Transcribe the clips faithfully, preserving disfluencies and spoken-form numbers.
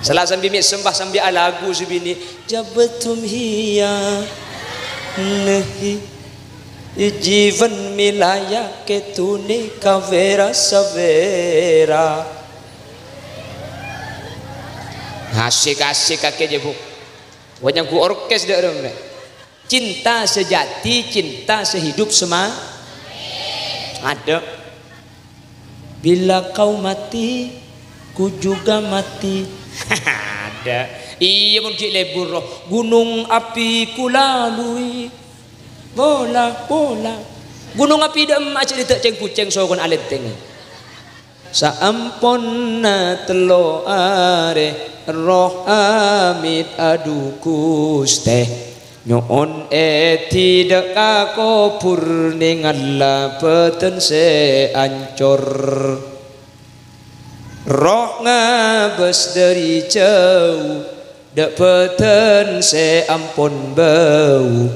Sala sambi me' sembah sambi alagu sè binè', "Jabtum hiya nehi ijiban milaya ketune kavera savera." Asik-asik kake jebuk. Wanyanggu orkes dek remne. Cinta sejati, cinta sehidup sema-, ada. Bila kau mati, ku juga mati. Ada. Iya, mon ghi' lebur roh. Gunung api ku lalui. Bola, bola. Gunung api dhem aja didak ceng-buceng sokon alenteng. Saamponna tello are, erroh amit adu Guste. Nyo'on edhi dha' ka kobhur nengalla bhâdhân sè ancor. Erroh ngabâs dhâri jâu, dha' bhâdhân sè ampon bâu.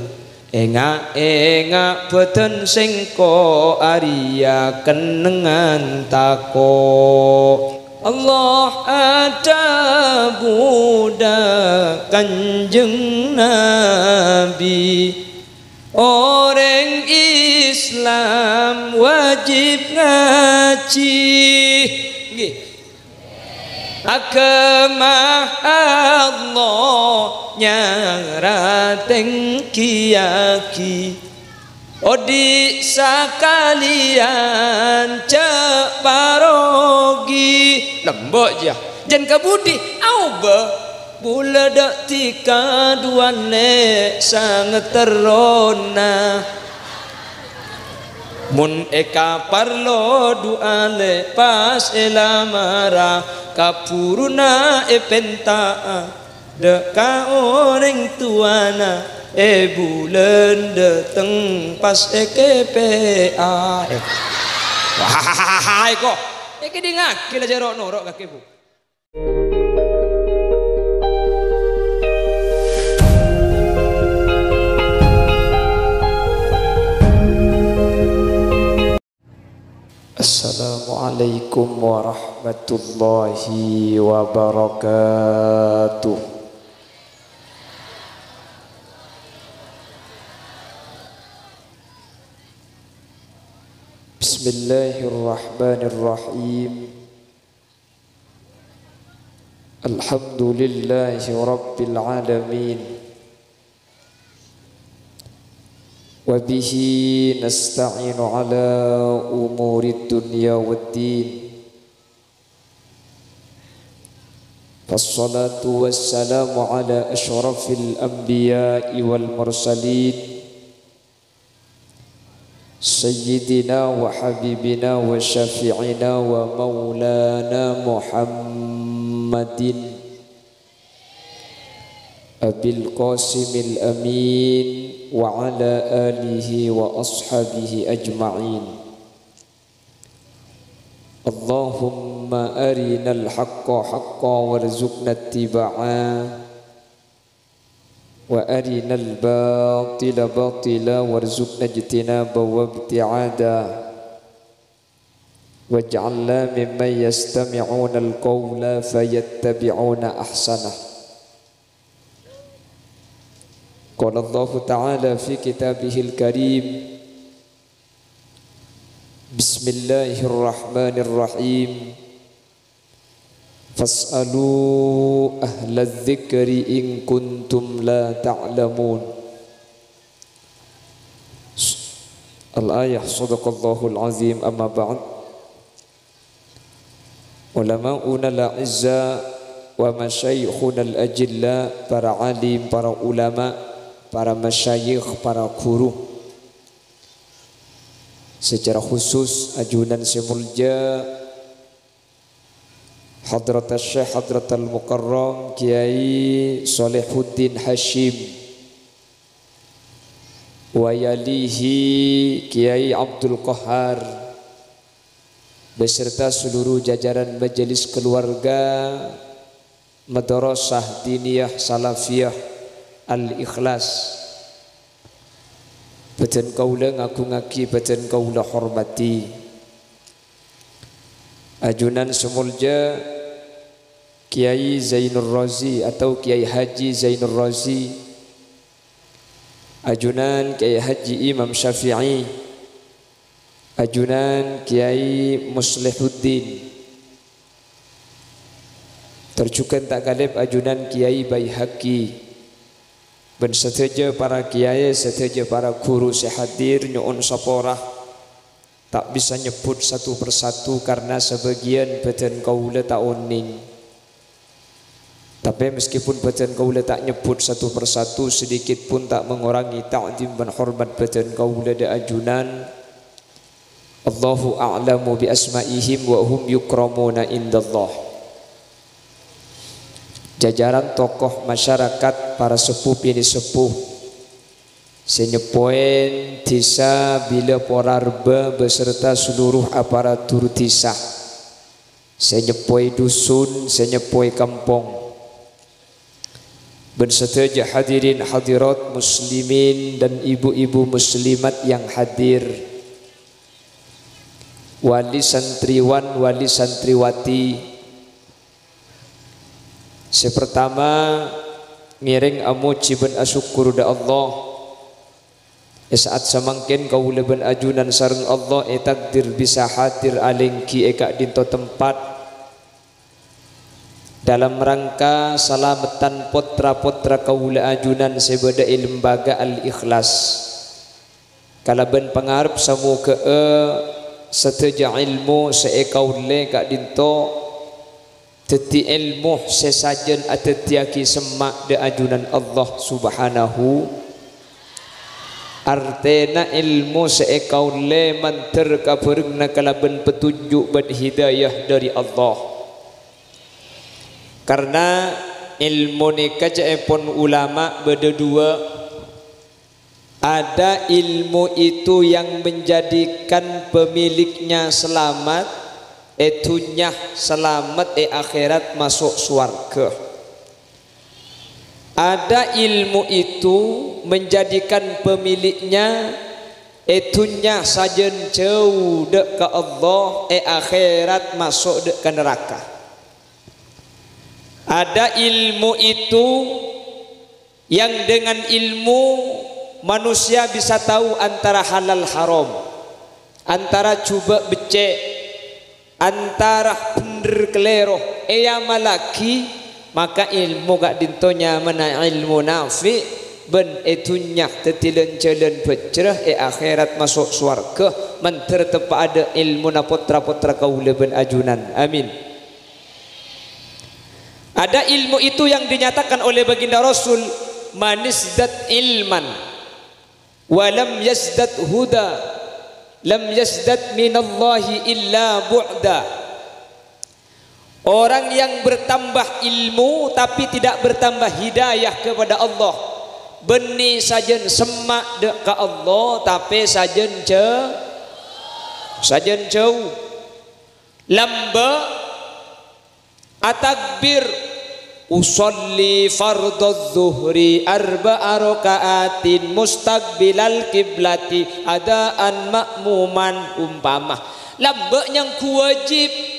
Enga'-enga' bhâdhân sengko' arèya kennengngan tako'. Allah adhâbu dha' Kanjeng Nabi, orèng Islam wajib ngajhi. Ngghi. Aghâma Allah nyara tèngghiyaghi. Odi' sakalèyan jhâ' paroghi. Lembâ' jiyâ. Jân kabudi aobâ. Bulâ dha' dhika duwâ' nè' sanget terrona. Mon èkaparlo du'a lè' pas èlamara, kabhuruna èpènta'a dha' ka orèng towana, è bulân dhâteng pas èkèpè'a. Wah, èko. Èkèdingngaghi la jhâ' ro'-noro' kakè, Bu. Assalamualaikum warahmatullahi wabarakatuh. Bismillahirrahmanirrahim. Alhamdulillahi rabbil alamin. Wa bihi nasta'inu ala umurid dunya waddin. Wassalatu wassalamu ala asyrafil anbiya'i wal mursalin, sayyidina wa habibina wa syafi'ina wa maulana Muhammadin Abil Qasimil Amin wa ala alihi wa ashabihi ajma'in. Allahumma arinal haqqa haqqa warzuqna ittiba'a, wa arinal batila batila warzuqna ijtinaba wa ibti'ada. Waj'alna mimman yastami'unal qawla fayattabi'una ahsanah. Qala Allahu ta'ala fi kitabihil karim, Bismillahirrahmanirrahim. Fas'alu ahla dzikri in kuntum la ta'lamun. Al-ayah, sadaqallahul azim, amma ba'd. Ulama'unal a'izza wa masyayikhunal ajilla, para alim, para ulama, para masyayikh, para guru. Secara khusus, ajunan sè molja, Hadratus Syekh Hadratal Mukarram Kiai Shalihuddin Hasyim, wa yalihi Kiai Abdul Qahar, beserta seluruh jajaran majelis keluarga Madrasah Diniyah Salafiyah Al-Ikhlas. Bâdân kaulâ ngagungngaghi, bâdân kaulâ hormadhi. Ajunan sè molja Kiai Zainur Razi atau Kiai Haji Zainur Razi, ajunan Kiai Haji Imam Syafi'i, ajunan Kiai Muslihuddin, tor jhughân ta' kalèp ajunan Kiai Baihaqi, bân sadhâjâ para kiai, sadhâjâ para ghuru sè hadir, nyo'on sapora. Ta' bisa nyebbhut satu persatu karna sabâgiyân bhâdhân kaulâ ta' onèng. Tapè meskipun bhâdhân kaulâ ta' nyebbhut satu persatu, sedikit pun ta' mengurangi ta'zim bân hormat bhâdhân kaulâ dâ' ajunan. Allahu a'lamu bi asma'ihim wa hum yukramuna indallah. Jajaran tokoh masyarakat, para seppo binè' seppo, sè nyeppowè dhisa Bila Porarba beserta seluruh aparatur dhisa, sè nyeppowè dusun, sè nyeppowè kampong, bân sadhâjâ hadirin hadirat muslimin dan ibu-ibu muslimat yang hadir, wali santriwan, wali santriwati, sè partama, ngèrèng amojhi bân asokkor dâ' Allah. È sa'at samangkèn kaulâ bân ajunan sareng Allah ètakdir bisa hadir alèngghi è ka'dinto tempat dalam rangka salameddhân pottra-pottra kaulâ ajunan sè bâdâ è Lembaga Al-Ikhlas. Kalabân pangarep samoghâ'â sadhâjâ èlmo sè èkaollè ka'dinto dhâddhi èlmo sè sajân adhâddhiyâghi semma' dâ' ajunan Allah Subhanahu. Artèna èlmo sè èkaollè mandhâr ka bhârengna kalabân petunjuk bân hidayah dâri Allah. Karna èlmo nèka ca'èpon ulama bâdâ duwâ'. Ada ilmu itu yang menjadikan pemiliknya selamat, è dhunnya selamat, è akhirat maso' sowarghâ. Ada ilmu itu menjadikan pemiliknya, è dhunnya sajân jâu dâ' ka Allah, è akhirat maso' dâ' ka naraka. Ada ilmu itu yang dengan ilmu manusia bisa tahu antara halal haram, antara jhubâ' beccè', antara bhendher kalèro, èamallaghi, maka ilmu ka'dinto nyamana ilmu nafi', bân è dhunnya dhâddhi lan-jhâlân bhâjjhrâ, è akhirat maso' sowarghâ, mandhâr teppa' adâ' ilmuna pottra-pottra kaulâ bân ajunan. Amin. Ada ilmu itu yang dinyatakan oleh baginda Rasul, "Manizdat ilman, wa lam yazdad huda, lam yazdad minallahi illa bu'da." Orang yang bertambah ilmu tapi tidak bertambah hidayah kepada Allah, bânnè sajân semma' dâ' ka Allah, tapè sajân jâ-, sajân jâu. Lambâ' atakbir, "Usolli fardhadz zuhri arba'a raka'atin mustaqbilal kiblati adaan ma'muman," umpama. Lambâ' nyangghu wajib.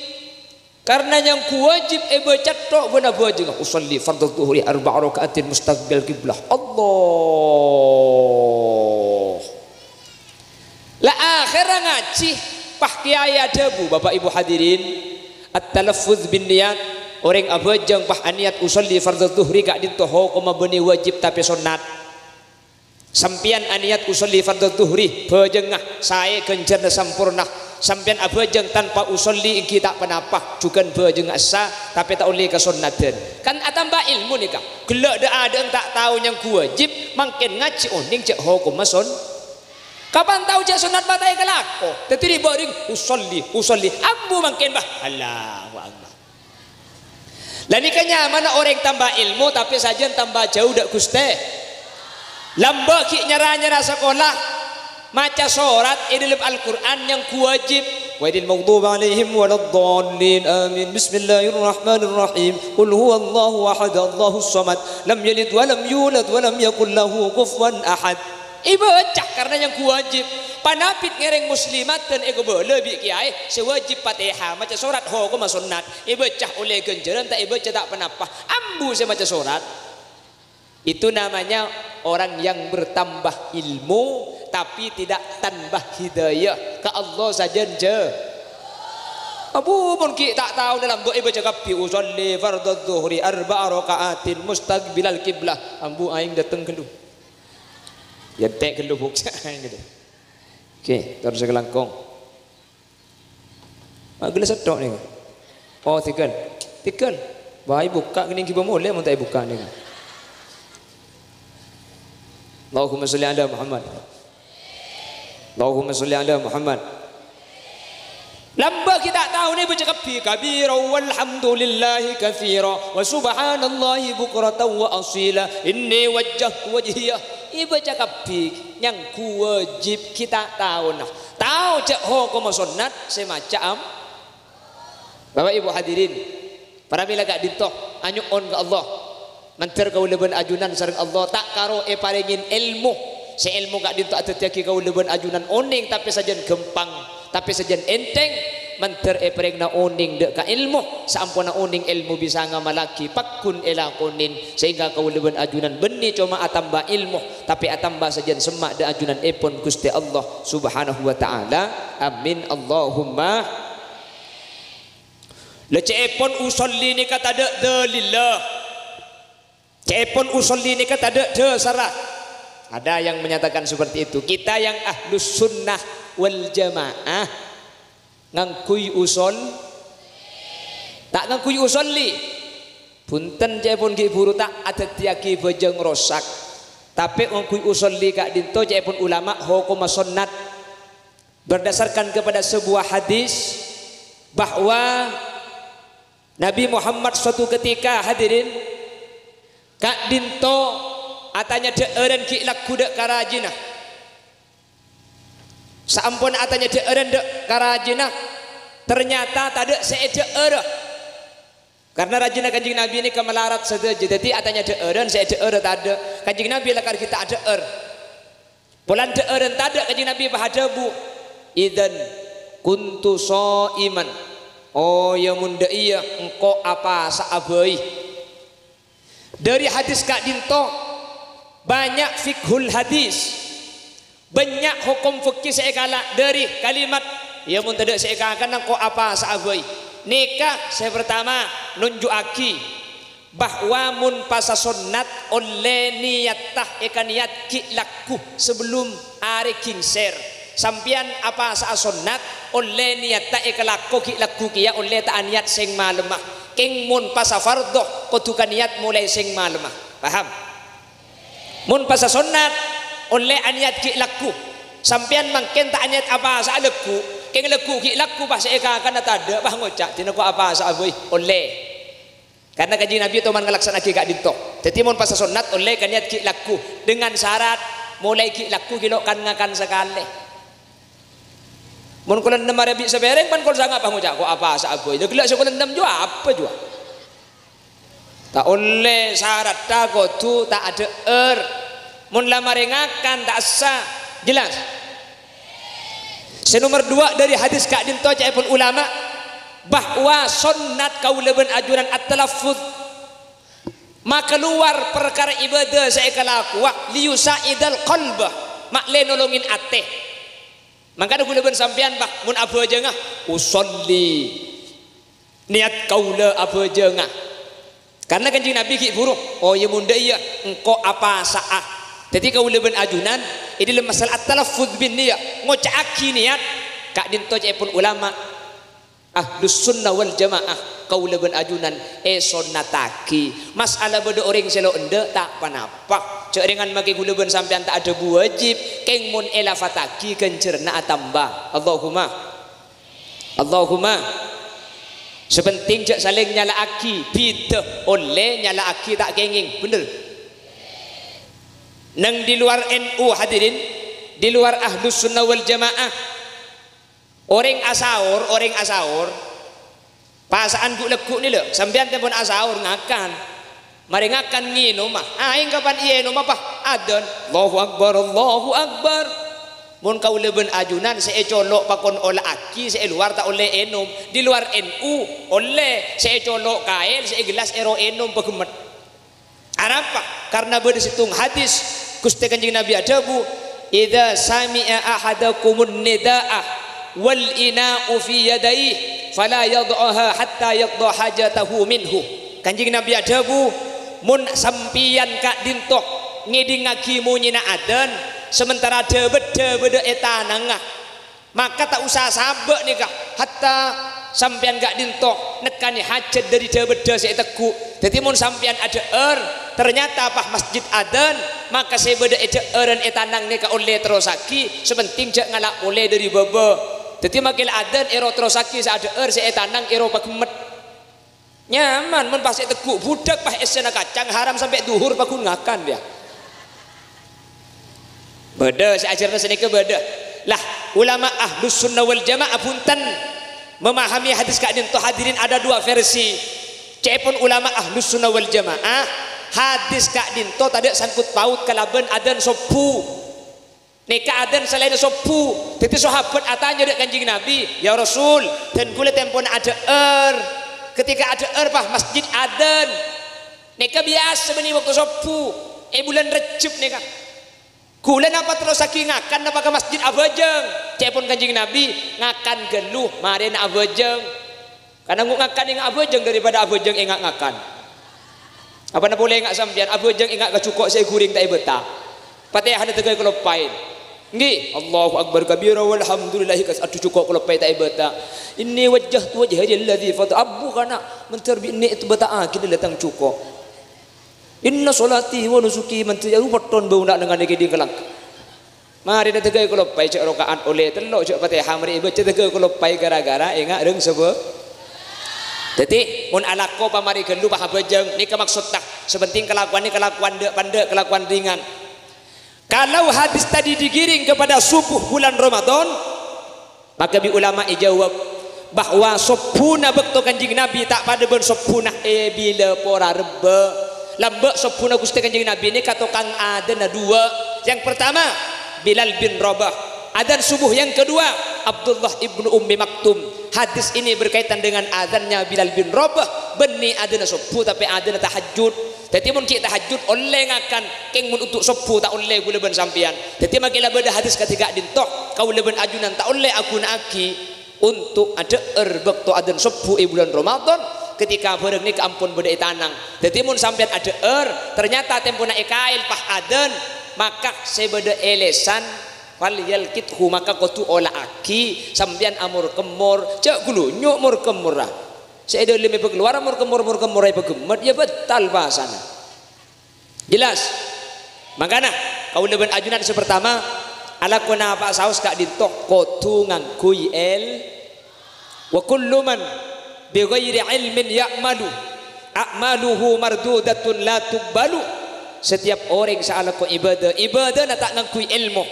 Karna nyangghu wajib èbâca tho' bân abhâjângnga, "Usolli fardhadz zuhri arba'a raka'atin mustaqbilal kiblah." Allah. La akhèrra ngajhi, pas kiyaè adhâbu, Bapak Ibu hadirin, at-talaffuz bin niyat, orèng abhâjâng pas aniyat usolli fardhu dhuhri ka'dinto hokomma bânnè wajib tapè sonnat. Sampèyan aniyat usolli fardhu dhuhri, bhâjângnga saè ghânjhârânna samporna. Sampèyan abhâjâng tanpa usolli èngghi ta' ponapa, jhughân bhâjângnga essa, tapè ta' ollè kasonnadhân. Kan atamba èlmo nèka, ghellâ' dâ'-adâ'ân ta' tao nyangghu wajib, mangkèn ngajhi onèng jâ' hokomma son-, Kapan tao jâ' sonnat mata'è kalako? Dhâddhi rè-bârèng, "Usolli, usolli." Ambu mangkèn, bâh. Allahu Akbar. La nèka nyamana orèng tamba èlmo, tapè sajân tamba jâu dâ' Ghustè. Lambâ' ghi' nyara-nyara sakola, maca sorat è dâlem Al-Qur'an nyangghu wajib. Ghairil maghdubi 'alaihim waladdallin. Amin. Bismillahirrahmanirrahim. Qul huwallahu ahad, Allahus samad. Lam yalid wa lam yulad wa lam yakul lahu kufuwan ahad. Èbâca karna nyangghu wajib. Panapit ngèrèng muslimat dan èkobâlâ bi' kèyaè, sè wajib Fatihah, maca sorat hokomma sonnat, èbâca ollè ghânjhârân, ta' èbâca ta' ponapa. Ambu sè maca sorat. Itu namanya orang yang bertambah ilmu, tapi tidak tambah hidayah. Ka Allah sajân jhâ. Abu, mon ghi' ta' tao dâlem bâ' èbâca kabbhi, "Usolli fardhadz zuhri arba'a raka'atin mustaqbilal qiblah." Ambu, aèng dâteng ghâllu. Yâ, ta' ghâllu, Bu'. Aèng ghâllu. Oke, terros kalangkong. Ah, ghellâ' sèttong nèko. Oh, tèghâl. Tèghâl. Bâ, èbukka' kènèng ghibâ molè mon ta' èbukka' nèko. Allahumma sholli ala Muhammad. Allahumma sholli ala Muhammad. Lambâ' ghi' ta' taona èbâca kabbhi, kabira walhamdulillahi katsira wa subhanallahi bukratan wa asila. Inni wajjahtu wajhiya. Èbâca kabbhi nyangghu wajib ghi' ta' taona. Tao jhâ' hokomma sonnat sè maca am-, Bapak Ibu hadirin, paramila ka'dinto, anyo'on ka Allah. Mandhâr kaulâ bân ajunan sareng Allah ta' karo èparèngè èlmo. Sè èlmo ka'dinto adhâddhiyâghi kaulâ bân ajunan onèng, tapè sajân ghâmpang, tapè sajân ènthèng. Mandhâr èparèngana onèng dâ' ka èlmo, saamponna onèng èlmo bisa ngamallaghi, pagghun èlakonè, sehingga kaulâ bân ajunan bânnè coma atamba èlmo, tapè atamba sajân semma' dâ' ajunanèpon Ghustè Allah Subhanahu wa Ta'ala. Amin, Allahumma. La ca'èpon usolli nèka tadâ' dalilla. Ca'èpon usolli nèka tadâ' dhâsarra. Ada yang menyatakan seperti itu. Kita yang ahlus sunnah wal jamaah ngangghuy usol-, ta' ngangghuy usolli. Bhunten, ca'èpon ghi' bhuru ta' adhâddhiyâghi bhâjâng rosak. Tapè ngangghuy usolli ka'dinto ca'èpon ulama hokomma sonnat. Berdasarkan kepada sebuah hadis bahwa Nabi Muhammad suatu ketika, hadirin, ka'dinto atanya dhâ'ârân ghi' lagghu dâ' ka rajina. Saamponna atanya dhâ'ârân dâ' ka rajina, ternyata tadâ' sè èdhâ'ârâ. Karna rajina Kanjeng Nabi nèka malarat sadhâjâ, dhâddhi atanya dhâ'ârân sè èdhâ'ârâ tadâ'. Kanjeng Nabi lakar ghi' ta' adhâ'âr. Polana dhâ'ârân tadâ', Kanjeng Nabi pas adhâbu, "Idzan kuntu sha'iman." Oh, ya mon dâ' iyâ, engko' apasa'a bhâi. Dhâri hadis ka'dinto, bânnya' fiqhul hadis, bânnya' hokom fikih sè èkala' dhâri kalimat, "Ya mon tadâ' sè èkakana, engko' apasa'a bhâi." Nèka sè partama, nonjhu'aghi bahwa mon pasa sonnat ollè niyatta èkaniyat ghi' lagghu sabellunna arè ghingsèr. Sampèyan apasa'a sonnat ollè niyatta èkalako ghi' lagghu kèya ollè ta' aniyat sèng malemma. Kèng mon pasa fardhu kodhu kaniyat molaè sèng malemma. Paham? Mon pasa sonnat ollè aniyat ghi' lagghu. Sampèyan mangkèn ta' aniyat apasa'a lagghu, kèng lagghu ghi' lagghu pas sè èkakana tadâ', pas ngoca', "Dinah ko' apasa'a bhâi," ollè. Karna Kanjeng Nabi toman ngalaksana'aghi ka'dinto. Dhâddhi, mon pasa sonnat, ollè kaniyat ghi' lagghu. Dengan syarat, molaè ghi' lagghu ghi' lo' kan-ngakan sakalè. Mon kol ennem arè bi' sapèrèng, pan kol sanga' pas ngoca', "Ko' apasa'a bhâi." Lha, ghellâ' sè kol ennem jhuwa apa jhuwa? Ta' ollè, syarat ta' kodhu ta' adhâ'âr. Mon la marè ngakan, ta' essa. Jelas? Sè nomer duwâ' dhâri hadis ka'dinto ca'èpon ulama, bahwa sonnat kaulâ bân ajunan at-talaffuz, makalowar parkara ibâdâ sè èkalakowa, liyusa'idal qalba, ma'lè nolongin atè. Mangkana kaulâ bân sampèyan, Pak, mon abhâjânga, "Usolli." Niyat kaulâ abhâjânga. Karna Kanjeng Nabi ghi' bhuru, "Oh, ya mon dâ' iyâ, engko' apasa'a." Dhâddhi kaulâ bân ajunan, è dhâlem masalah at-talaffuz bin niyah, ngoca'aghi niyat, ka'dinto ca'èpon ulama, Ahlus Sunnah wal Jamaah, kaulâ bân ajunan èsonnataghi. Mas'ala bâdâ orèng sè lo' endâ', ta' ponapa. Jhâ' rèngan makè kaulâ bân sampèyan ta' adhâbu wajib, kèng mon èlafadzaghi ghânjhârânna atamba. Allahumma. Allahumma. Sè pentèng jhâ' salèng nyala'aghi, bhidhâ ollè nyala'aghi ta' kèngèng, bhender? Neng di luar N U, hadirin, di luar Ahlus Sunnah wal Jamaah, orèng asaor, orèng asaor, pasa'an ghu'-lagghu' nèlè, sampèyan tempon asaor ngakan. Marè ngakan ngènoma, aèng kapan ènoma, pas adzan, "Allahu Akbar, Allahu Akbar." Mon kaulâ bân ajunan sè ècolo' pakon ola'aghi, sè è lowar ta' ollè ènom. Di lowar N U ollè, sè ècolo' kaèl, sè è gellas èro ènom paghemmet. Arapa? Karna bâdâ sèttong hadis, Ghustè Kanjeng Nabi adhâbu, "Idza sami'a ahadakumun nida'a wal ina'u fi yadaihi, fala yadha'aha hatta yaqdha hajatahu minhu." Kanjeng Nabi adhâbu, "Mon sampèyan ka'dinto ngèdingngaghi monyèna adzan, sementara dhâ-bâddhâ bâdâ è tanangnga, maka ta' osa sabâ' nèka, hatta sampèyan ka'dinto nekkanè hajat dâri dhâ-bâddhâ sè ètegghu'." Dâddhi, mon sampèyan adhâ'âr, ternyata pas masjid adzan, maka sè bâdâ è dhâ'ârân è tanang nèka ollè terrossaghi, sè pentèng jhâ' ngala' polè dâri bâbâ. Dâddhi, makè la adzan èro terrossaghi, sè adhâ'âr, sè è tanang èro paghemmet. Nyaman, mon pas ètegghu' bhudhâk, pas èssèna kacang, haram sampè' dhuhur, paghun ngakan, yâ. Bâdâ, sè ajhârna sanèka bâdâ. Lah, ulama Ahlus Sunnah wal Jamaah bhunten memahami hadis ka'dinto, hadirin, ada dua versi. Ca'èpon ulama Ahlus Sunnah wal Jamaah, hadis ka'dinto tadâ' sangkut paut kalabân adzan sobbhu. Nèka adzan salaènna sobbhu. Dâddhi, sahabat atanya dâ' Kanjeng Nabi, "Ya Rasul, dân kaulâ tempona adhâ'âr. Ketika adhâ'âr, pas masjid adzan. Nèka biyasa bânnè bâkto sobbhu, è bulân Rejjeb nèka. Kaulâ napa terrossaghi ngakan napa ka masjid abhâjâng?" Ca'èpon Kanjeng Nabi, "Ngakan ghâllu, marèna abhâjâng." Karna ngu-, ngakan enga' abhâjâng daripada abhâjâng enga' ngakan. Apana polè enga' sampèyan, abhâjâng enga' ka jhuko' sè èghuring ta' èbâta. Fatihana tèghâ èkaloppa'è. Ngghi, Allahu Akbar kabira walhamdulillahi kas-, adhu jhuko' kaloppa'è ta' èbâta. Inni wajjahtu wajhiya lilladzi fata-, abbhu kana, mandhâr bi' nè' èbâta'aghi dâlâ tang jhuko'. Inna sholati wa nusuki, mandhâr ya, pètton bâuna nengngana kèdhing kalangkong. Marèna tèghâ èkaloppa'è, jhâ' roka'at ollè tello', jhâ' Fatihah marè èbâca tèghâ èkaloppa'è ghârâ-ghârâ enga' rèng sabâ. Dâddhi, mon alako pamarè ghâllu pas abhâjâng, nèka maksoddhâ. Sè pentèng kalakowanna kalakowan dâ'-pandâ', kalakowan ringan. Kalau hadis tadi digiring kepada subuh bulan Ramadan, maka bi' ulama èjâwâb, bahwa sobbhuna bâkto Kanjeng Nabi ta' padâ bân sobbhuna è bilâ pora rebbhâ. Lambâ' sobbhuna Ghustè Kanjeng Nabi nèka tokang adzanna duwâ'. Yang pertama, Bilal bin Rabah. Adzan subuh yang kedua, Abdullah ibnu Ummi Maktum. Hadis ini berkaitan dengan adzannya Bilal bin Rabah, bânnè adzanna sobbhu, tapè adzanna tahajjud. Dâddhi, mon ghi' tahajjud, ollè ngakan, kèng mon untuk sobbhu ta' ollè kaulâ bân sampèyan. Dâddhi, makè la bâdâ hadis kadhi ka'dinto, kaulâ bân ajunan ta' ollè aghuna'aghi untuk adhâ'âr bâkto adzan sobbhu è bulân Ramadan, ketika bhârâng nèka ampon bâdâ è tanang. Dâddhi, mon sampèyan adhâ'âr, ternyata tempona è kaèl pas adzan, maka sè bâdâ è lèsan, "Falyalqithu," maka kodhu ola'aghi, sampèyan amor-kemmor, jhâ' ghâlunyo' mor-kemmorra. Sè è dâlem èpakalowar mor-kemmor-mor kemmorra èpaghemmet, ya bâtal pasana. Jelas? Mangkana, kaulâ bân ajunan sè pertama, alako napa'a saos ka'dinto kodhu ngangghuy èl-, "Wa kullu man bi ghairi ilmin ya'malu, a'maluhu mardudatun la tuqbalu." Setiap orèng sè alako ibadah, ibadahna ta' ngangghuy èlmo,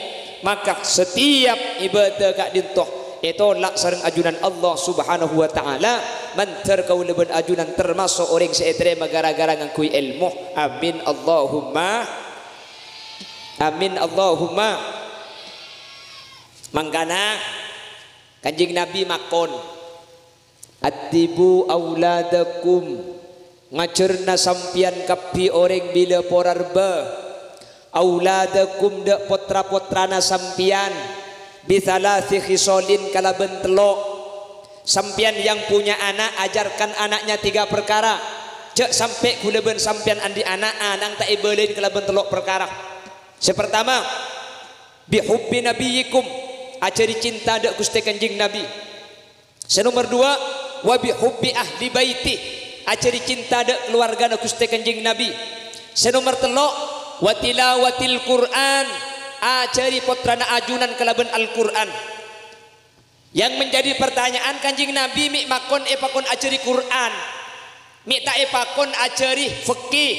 maka setiap ibadah ka'dinto ètolak sareng ajunan Allah Subhanahu wa Ta'ala. Mandhâr kaulâ bân ajunan tamaso' orèng sè ètarèma ghârâ-ghârâ ngangghuy èlmo. Amin, Allahumma amin, Allahumma. Mangkana, Kanjeng Nabi makon, "Addibu auladakum," ngajhârna sampèyan kabbhi orèng bilâ pora rebbhâ, "auladakum," dâ' pottra-pottrana sampèyan, "bi tsalatsi khisalin," kalabân tello'. Sampèyan yang punya anak, ajarkan anaknya tiga perkara. Jhâ' sampè' kaulâ bân sampèyan andi' ana', ana' ta' èbâlâi kalabân tello' perkara. Sè pertama, "Bi hubbi nabiyyikum," ajhâri cinta dâ' Ghustè Kanjeng Nabi. Sè nomer duwâ', "Wa bi hubbi ahli baiti," ajhâri cinta dâ' kalowargana Ghustè Kanjeng Nabi. Sè nomer tello', "Wa tilawatil Qur'an," ajhâri pottrana ajunan kalabân Al-Qur'an. Yang menjadi pertanyaan, Kanjeng Nabi mè' makon èpakon ajhâri Qur'an. Mè' ta' èpakon ajhâri fikih,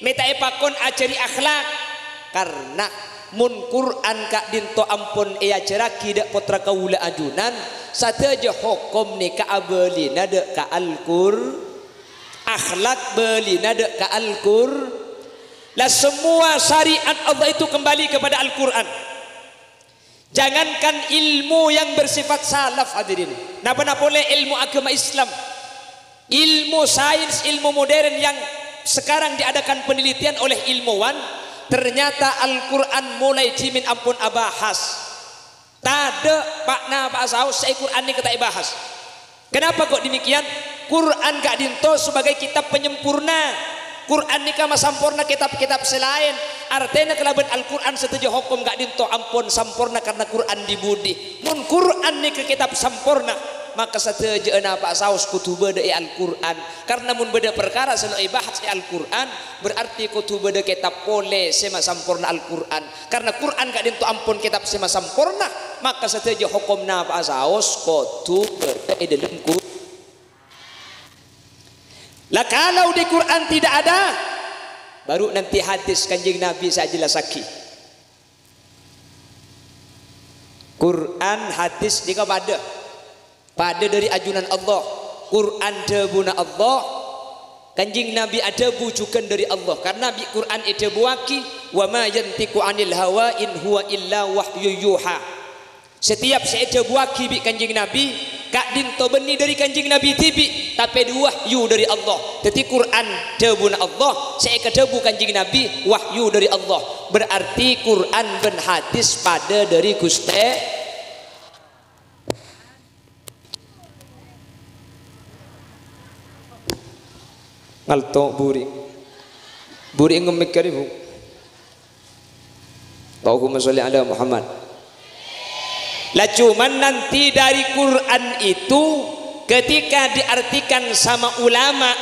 mè' ta' èpakon ajhâri akhlak. Karna mon Qur'an ka'dinto ampon èajhârraghi dâ' pottra kaulâ ajunan, sadhâjâ hokom nèka abâlina dâ' ka Al-Qur-, akhlak bâlina dâ' ka Al-Qur-, la, semua syariat Allah itu kembali kepada Al-Qur'an. Jangankan ilmu yang bersifat salaf, hadirin. Napa-napa polè ilmu agama Islam. Ilmu sains, ilmu modern yang sekarang diadakan penelitian oleh ilmuwan, ternyata Al-Qur'an molaè dhimèn ampon abahas. Tadâ' pa'-napa'a saos sè è Qur'an nèka ta' èbahas. Kenapa kok demikian? Qur'an ka'dinto sebagai kitab penyempurna. Qur'an nèka masamporna kitab-kitab sè laèn. Artèna kalabân Al-Qur'an sadhâjâ hokom ka'dinto ampon samporna karna Qur'an dhi-budhi. Mon Qur'an nèka kitab samporna, maka sadhâjâ napa'a saos kodhu bâdâ è Al-Qur'an. Karna mon bâdâ parkara sè lo' èbahas è Al-Qur'an, berarti kodhu bâdâ kitab polè sè masamporna Al-Qur'an. Karna Qur'an ka'dinto ampon kitab sè masamporna, maka sadhâjâ hokom napa'a saos kodhu bâdâ è dâlem Qur-, La, kalau di Qur'an tidak ada, baru nanti hadis Kanjeng Nabi sè ajellassaghi. Qur'an, hadis nèka padâ. Padâ dâri ajunan Allah. Qur'an dhâbuna Allah. Kanjeng Nabi adhâbu jhughân dâri Allah. Karna bi' Qur'an èdhâbuwaghi, "Wa ma yantiqu 'anil hawa in huwa illa wahyu yuha." Setiap sè èdhâbuwaghi bi' Kanjeng Nabi, ka'dinto bânnè dâri Kanjeng Nabi dhibi', tapè dhu wahyu dâri Allah. Dhâddhi Qur'an dhâbuna Allah, sè èkadhâbu Kanjeng Nabi wahyu dâri Allah. Berarti Qur'an bân hadis padâ dâri Ghustè. Ngalto buri. Buri ngemmèk kari, Bu. Allahumma sholli ala Muhammad. Lah, cuman nanti dari Quran itu ketika diartikan sama ulama,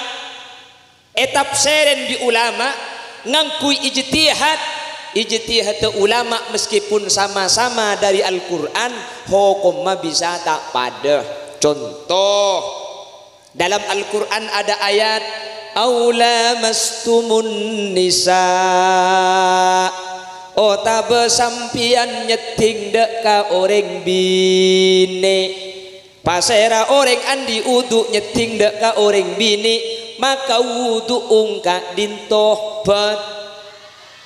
etafsirin bi ulama, ngangghuy ijtihad, ijtihad ulama meskipun sama-sama dari Al-Quran, hokomma bisa ta' padâ. Contoh, dalam Al-Quran ada ayat, "Aw lamastumun nisa." Otabâ sampèyan nyeddhing dâ' ka orèng binè'. Pasèra orèng andi' wudu nyeddhing dâ' ka orèng binè', maka wudu'ung ka'dinto bât-,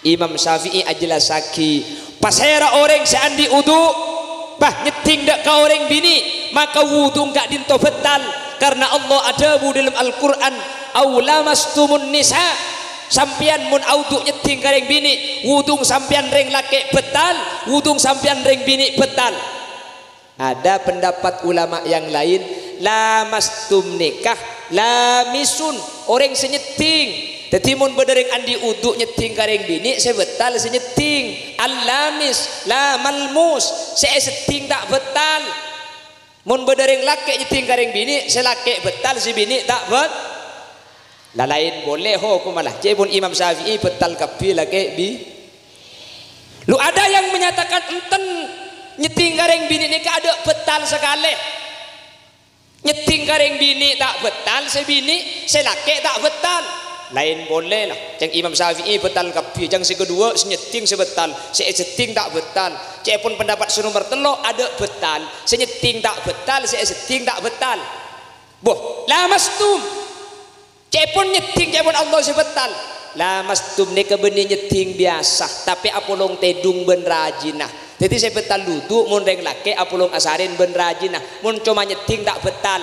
Imam Syafi'i ajellassaghi, pasèra orèng sè andi' wudu, bâh, nyeddhing dâ' ka orèng binè', maka wudu'ung ka'dinto bâtal, karna Allah adhâbu dâlem Al-Qur'an, "Aw lamastumun nisa." Sampèyan mon awudu nyeddhing ka rèng binè', wudu'ung sampèyan rèng lakè' bâtal, wudu'ung sampèyan rèng binè' bâtal. Ada pendapat ulama yang lain, lamastum nikah, lamisun, orèng sè nyeddhing. Dhâddhi, mon bâdâ rèng andi' wudu nyeddhing ka rèng binè', sè bâtal sè nyeddhing. Al-lamis, la malmus, sè èseddhing ta' bâtal. Mon bâdâ rèng lakè' nyeddhing ka rèng binè', sè lakè' bâtal, sè binè' ta' bât-, La laèn polè hokomma la. Ca'èpon Imam Syafi'i bâtal kabbhi lakè' bi-, Lo, ada yang menyatakan enten, nyeddhing ka rèng binè' nèka adâ' bâtal sakalè. Nyeddhing ka rèng binè' ta' bâtal, sè binè', sè lakè' ta' bâtal. Laèn polè la. Ca'èpon Imam Syafi'i bâtal kabbhi, ca'èpon sè kaduwâ' sè nyeddhing sè bâtal, sè èseddhing ta' bâtal. Ca'èpon pendapat sè nomer tello' adâ' bâtal, sè nyeddhing ta' bâtal, sè èseddhing ta' bâtal. Boh, lamastum. Ca'èpon nyeddhing, ca'èpon Allah sè bâtal. Lamastum nèka bânnè nyeddhing biyasa, tapè apolong tèdung bân rajina. Dhâddhi sè bâtal wudu mon rèng lakè' apolong asarèn bân rajina. Mon coma nyeddhing ta' bâtal.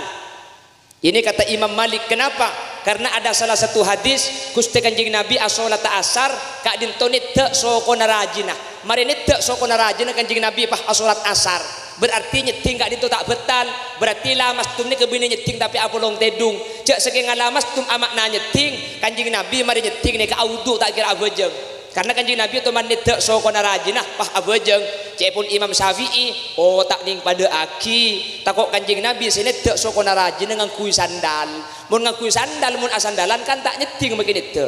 Ini kata Imam Malik. Kenapa? Karena ada salah satu hadis, Ghustè Kanjeng Nabi asholat asar, ka'dinto nèddhâ' sokona rajina. Marè nèddhâ' sokona rajina Kanjeng Nabi pas asholat asar. Berarti nyeddhing ka'dinto ta' bâtal. Berarti lamastum nèka bânnè nyeddhing tapè apolong tèdung. Jhâ' sakènga lamastum ama'na nyeddhing, Kanjeng Nabi marè nyeddhing nèka awudu ta' kèra abhâjâng. Karna Kanjeng Nabi toman nèddhâ' sokona rajina pas abhâjâng. Ca'èpon Imam Syafi'i, "Oh, ta' nèng padâ'aghi. Tako' Kanjeng Nabi sè nèddhâ' sokona rajina ngangghuy sandal. Mon ngangghuy sandal, mon asandalan kan ta' nyeddhing makè nèddhâ'."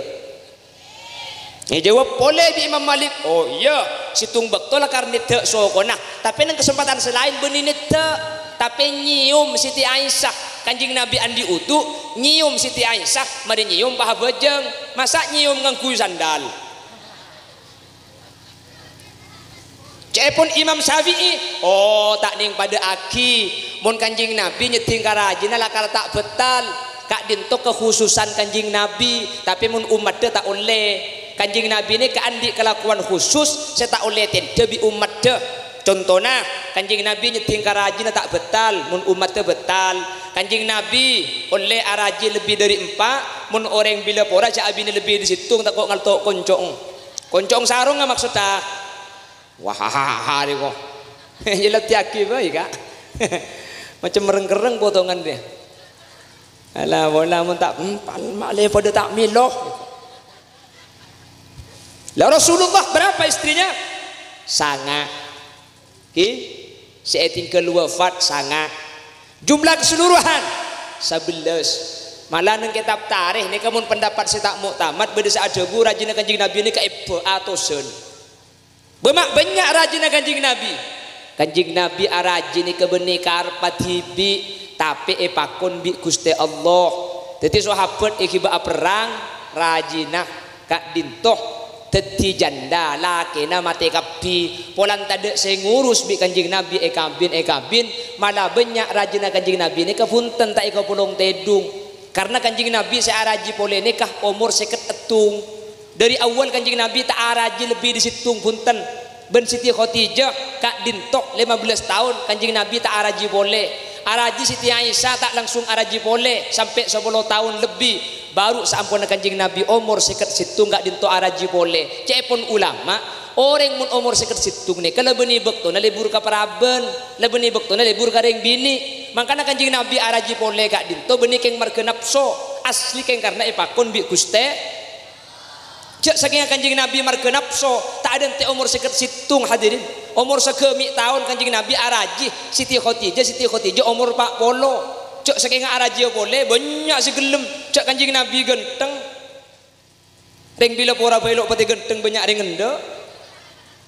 Èjâwâb polè bi' Imam Malik, "Oh iyâ, sèttong bâkto lakar nèddhâ' sokona, tapè neng kasempadhân sè laèn bânnè nèddhâ', tapè nyèyom Siti Aisyah. Kanjeng Nabi andi' wudu, nyèyom Siti Aisyah, marè nyèyom pas abhâjâng. Masa' nyèyom ngangghuy sandal?" Ca'èpon Imam Syafi'i, "Oh, ta' nèng padâ'aghi. Mon Kanjeng Nabi nyeddhing ka rajina lakar ta' bâtal. Ka'dinto kakhususan Kanjeng Nabi, tapè mon ommaddhâ ta' ollè. Kanjeng Nabi nèka andi' kalakowan khusus sè ta' ollè tèndhâ bi' ommaddhâ." Contona, Kanjeng Nabi nyeddhing ka rajina ta' bettal, mon ommaddhâ bettal. Kanjeng Nabi ollè araji lebbi dhâri empa', mon orèng bilâ pora jhâ' abinè lebbi dhâri sèttong, tako' ngalto' konco'en. Konco'en sarongnga maksoddhâ. Wah, ha, ha, ha, rèko. Èlatèyaghi bhâi, Ka'. Macem reng-kerreng potongan rèya. Ala, wala mon ta' empal, ma'lè padâ ta' mèlo. Lah, Rasulullah berapa istrinya? Sanga'. Ki, sè ètinggal wafat sanga'. Jumlah keseluruhan sabellâs. Malah neng kètab tarèkh nèka mon pendapat sè ta' mu'tamad bâdâ sè adhâbu rajina Kanjeng Nabi nèka èbâ atosan. Bâ-, ma' bânnya' rajina Kanjeng Nabi. Kanjeng Nabi araji nèka bânnè karebbhâ dhibi', tapè èpakon bi' Ghustè Allah. Dhâddhi sahabat èghibâ aperrang, rajina ka'dinto dhâddhi janda, lakèna matè kabbhi. Polana tadâ' sè ngurus bi' Kanjeng Nabi èkabin-èkabin, mala bânnya' rajina Kanjeng Nabi nèka bhunten ta' èkapolong tèdung. Karna Kanjeng Nabi sè araji polè nèka omor sèket èttung. Dhâri awwal Kanjeng Nabi ta' araji lebbi dhâri sèttong bhunten. Bân Siti Khadijah ka'dinto lèma bellâs taon Kanjeng Nabi ta' araji polè. Araji Siti Aisyah ta' langsung araji polè sampè' sapolo taon lebbi. Bhuru saamponna Kanjeng Nabi omor sèket sèttong ka'dinto araji polè. Ca'èpon ulama, orèng mon omor sèket sèttong nèka la bânnè bâktona lebur ka parabân, la bânnè bâktona lebur ka rèng binè'. Mangkana Kanjeng Nabi araji polè ka'dinto bânnè kèng marghâ napso, asli kèng karna èpakon bi' Ghustè. Jhâ' sakènga Kanjeng Nabi marghâ napso, ta' adântè' omor sèket sèttong, hadirin. Omor saghâmi' taon Kanjeng Nabi araji Siti Khadijah, Siti Khadijah omor pa' polo. Jhâ' sakènga arajiyâ polè, bânnya' sè ghellem. Jhâ' Kanjeng Nabi ghântheng. Rèng bilâ pora bhâi lo' patè ghântheng, bânnya' rèng endâ'.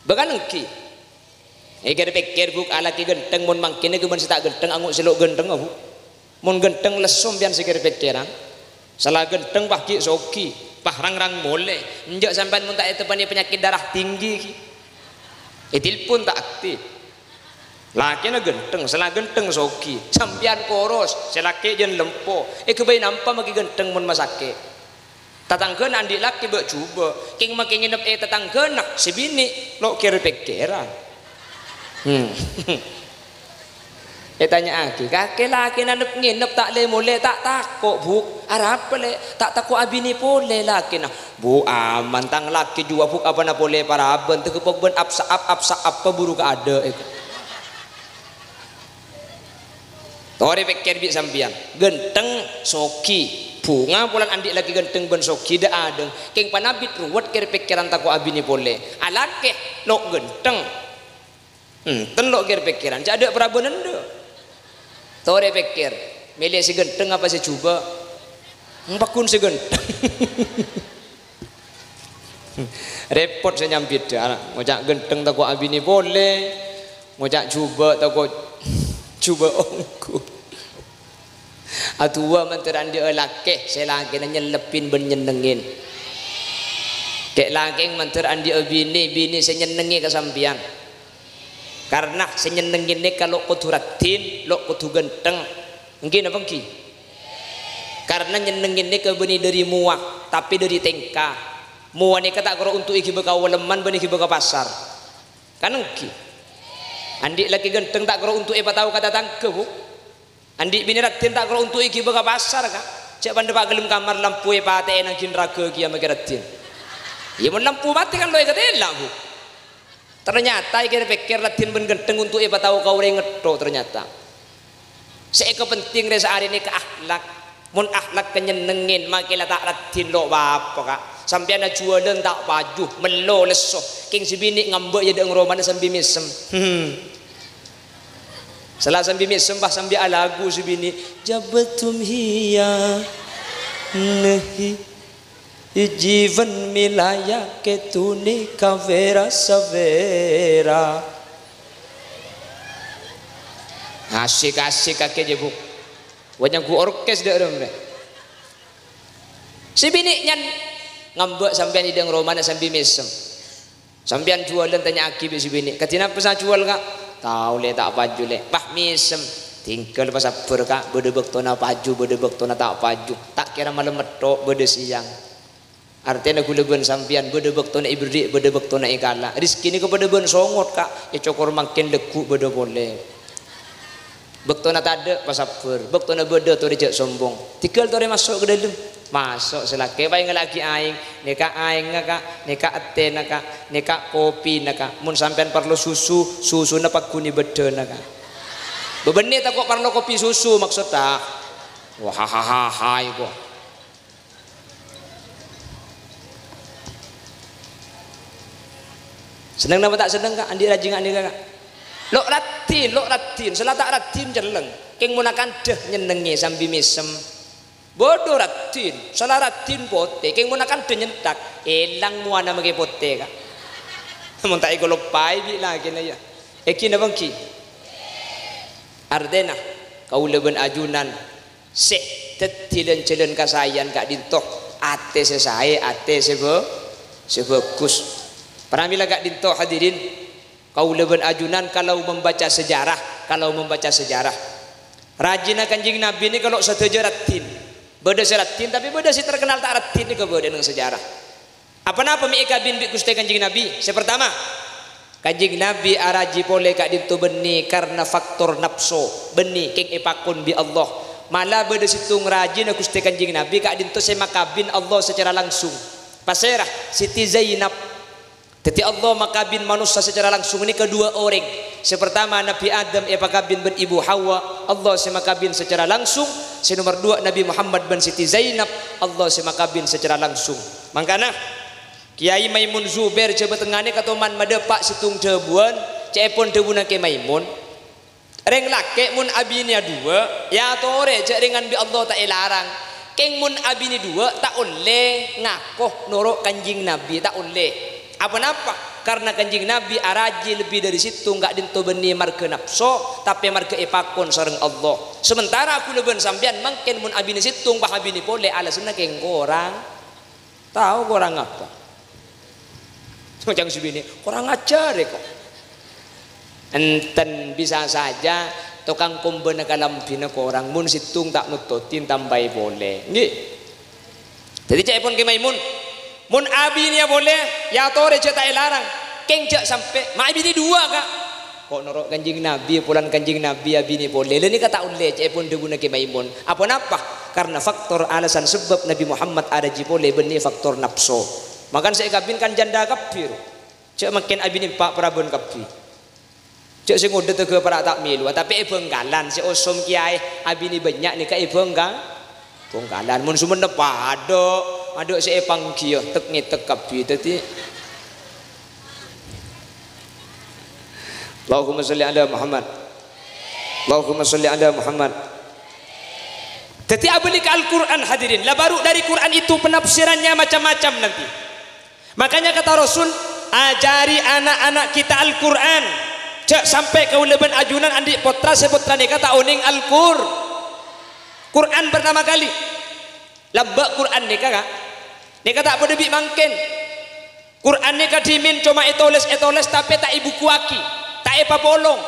Bâ kan ènggi. Èkèr-pèkkèr, Bu', alakè ghântheng mon mangkèn nèka bân sè ta' ghântheng, ango' sè lo' ghântheng, Bu'. Mon ghântheng lesso sampèyan sè kèr-pèkkèran. Sala ghântheng pas ghi' soghi, pas rang-rang molè. Enjâ' sampèyan mon ta' èteppanè panyakèt darah tinggi ghi. Ètilpon ta' aktif. Lakèna ghântheng, sala ghântheng soghi. Sampèyan koros, sè lakè' jân lempo. Èghâbây nampa maghi ghântheng mon masakè'. Tatangghâna andi' lakè bâ' jhubâ', kèng-makè ngenep è tatangghâna sè binè', lo' kèr-pèkkèran. Hmm. Ètanya'aghi, "Kakè lakèna nep-ngenep ta' lè-molè, ta' tako', Bu'?" "Arapa, Lè'?" "Ta' tako' abinè polè lakèna." "Bu', aman, tang lakè jhuwâ, Bu', apana polè parabân, tèghâpok bân ap-sa'ap, ap-sa'ap buru kaadâ'." Torè pèkkèr bi' sampèyan, ghântheng, soghi. Bhunga polana andi' lakè ghântheng bân soghi dâ'-adâ'. Kèng panabit ruwet kèr-pèkkèran tako' abinè polè. Alakè lo' ghântheng. Enten lo' kèr-pèkkèran, ca'dâ' parabân endâ'. Torè pèkkèr, mèlè sè ghântheng apa sè jhubâ'? Pagghun sè ghântheng. Rèpot sè nyambidhâ, ngoca' ghântheng tako' abinè polè, ngoca' jhubâ' tako' jhubâ' ongghu. Adu'a mandhâr andi'â lakè sè lakèna nyellebbhin bân nyennengngin. Kè' lakè mandhâr andi'â binè, binè sè nyennengngè ka sampèyan. Karna sè nyennengngè nèka lo' kodhu raddhin, lo' kodhu ghântheng. Èngghi napa èngghi? Karna nyennengngè nèka bânnè dhâri mowa, tapè dhâri tèngka. Mowa nèka ta' kèra onto' èghibâ ka olemman bân èghibâ ka pasar. Kan èngghi? Andi' lakè ghântheng ta' kèra onto' èpatao ka tatangghâ, Bu'. Andi' binè raddhin ta' kèra onto' èghibâ ka pasar, Ka'. Jhâ' pandhâpa' ghellem kamar lampu èpatè'è nang ghi' naraghâ kèya makè raddhin. Iyâ, mon lampu matè kan lo' èkatèla', Bu'. Ternyata èkèr-pèkkèr raddhin bân ghântheng onto' èpatao ka orèng ètto ternyata. Sè èkapenting rè saarè nèka akhlak. Mon akhlak kanyennengngèn, makè la ta' raddhin lo' pa-apa, Ka'. Sampèyan ajhuwâlân ta' paju, mello lesso. Kèng sè binè' ngambâ' è adâ'na romana sambi mèsem. Hmm. Sala sambi mèsem, pas sambi alagu sè binè', "Jabtum hiya nahi, ijiban milaya ketuni kawera sawera." Asik-asik kakè jâ, Bu'. Wah, nyangghu orkes dâ' remma. Sè binè' nyan ngambâ' sampèyan è adâ'na romana sambi mèsem. Sampèyan jhuwâlân, tanya'aghi bi' sè binè', "Kadhi napa sè ajhuwâl, Ka'?" "Tao, Lè', ta' paju, Lè'." "Wah, mèsem." "Tinggal pasabbhâr, Ka', bâdâ bâktona paju, bâdâ bâktona ta' paju. Ta' kèra malem ètto', bâdâ sèyang." Artèna ghulâ bân sampèyan bâdâ bâktona èberri', bâdâ bâktona èkala'. Rejhekkè nèka padâ bân songot, Ka'. Ècokor mangkèn lagghu' bâdâ polè. Bâktona tadâ', pasabbhâr. Bâktona bâdâ, torè jhâ' sombong. Tèghâl torè maso' ka dâlem. Maso' sè lakè, pas èngalla'aghi aèng. Nèka aèngnga, Ka'. Nèka ètèna, Ka'. Nèka kopina, Ka'. Mon sampèyan parlo susu, susuna pagghun è bâddhâna, Ka'. Bâbânnè tako' parlo kopi susu, maksodda. Wah, ha, ha, ha, ha, iko. Senneng napa ta' senneng, Ka'? Andi' rajina nèka, Ka'? Lo' raddhin, lo' raddhin. Sala ta' raddhin celleng. Kèng mon akandhâ nyennengngè sambi mèsem. Bâdâ raddhin, sala raddhin potè. Kèng mon akandhâ nyenthak, èlang mowana makè potè, Ka'. Mon ta' èkaloppaè bi' lakèna, yâ. Èngghi napa èngghi? Artèna, kaulâ bân ajunan sè dhâddhi lan-jhâlân kasaèyan ka'dinto, atè sè saè, atè sè bâ-, sè bhâghus. Pramila ka'dinto, hadirin, kaulâ bân ajunan kalau membaca sejarah, kalau membaca sejarah, rajina Kanjeng Nabi nèka lo' sadhâjâ raddhin. Bâdâ sè raddhin, tapè bâdâ sè terkenal ta' raddhin nèka bâdâ neng sejarah. Apa-napa mè' èkabin bi' Ghustè Kanjeng Nabi? Sè partama, Kanjeng Nabi araji polè ka'dinto bânnè karna faktor napso, bânnè kèng èpakon bi' Allah. Mala bâdâ sèttong rajina Ghustè Kanjeng Nabi ka'dinto sè makabin Allah sacara langsung. Pasèra? Siti Zainab. Dhâddhi Allah makabin manossa sacara langsung nèka duwâ' orèng. Sè partama Nabi Adam èpakabin bân Ibu Hawa, Allah sè makabin sacara langsung. Sè nomer duwâ' Nabi Muhammad bân Siti Zainab, Allah sè makabin sacara langsung. Mangkana, Kèyaè Maimun Zubair Jhâbâ Tengnga nèka toman madhâpa' sèttong dhâbuwân, ca'èpon dhâbuna Kè Maimun, "Rèng lakè' mon abinèya duwâ', èyatorè jhâ' rèngan bi' Allah ta' èlarang. Kèng mon abinè duwâ', ta' ollè ngako noro' Kanjeng Nabi, ta' ollè." Apa-napa? Karna Kanjeng Nabi araji lebbi dâri sèttong ka'dinto bânnè marghâ napso, tapè marghâ èpakon sareng Allah. Sementara kaulâ bân sampèyan mangkèn mon abinè sèttong, pas abinè polè, alasanna kèng korang. Tao korang apa? Macam si bini, "Korang ajar, ya, kok." Enten, bisa saja tokang kombâna kalambhina korang, mon sèttong ta' nottotin, tambai polè. Ngghi. Dhâddhi, ca'èpon Kè Maimun, "Mon abinèya polè, èyatorè jhâ' ta' èlarang. Kèng jhâ' sampè', ma' abinè duwâ', Ka'." Ko' noro' Kanjeng Nabi, polana Kanjeng Nabi abinè polè. Lha nèka ta' ollè, ca'èpon dhâbuna Kè Maimun. Apa-napa? Karna faktor alasan sebab Nabi Muhammad araji polè bânnè faktor napso. Mangkana sè èkabin kan jhândhâ kabbhi, ro. Jhâ' mangkèn abinè empa' parabân kabbhi. Jhâ' sè ngodâ tegghâ para' ta' mèlowa, tapè è Bhângkalan, sè osom kèyaè abinè bânnya' nèka è Bhângka-, Bhângkalan. Mon Songennep adâ', adâ' sè èpangghiyâ, tek-ngètek kabbhi. Dhâddhi, Allahumma sholli ala Muhammad. Allahumma sholli ala Muhammad. Dhâddhi, abâli ka Al-Qur'an, hadirin. La baru dari Qur'an itu penafsirannya macam-macam nanti. Makanya kata Rasul, "Ajari anak-anak kita Al-Qur'an." Jhâ' sampè' kaulâ bân ajunan andi' pottra sè pottra nèka ta' onèng Al-Qur-, Qur'an pertama kali. Lambâ' Qur'an nèka, Ka'. Nèka ta' padâ bi' mangkèn. Qur'an nèka dhimèn coma ètolès-ètolès tapè ta' èbukuwaghi, ta' èpapolong.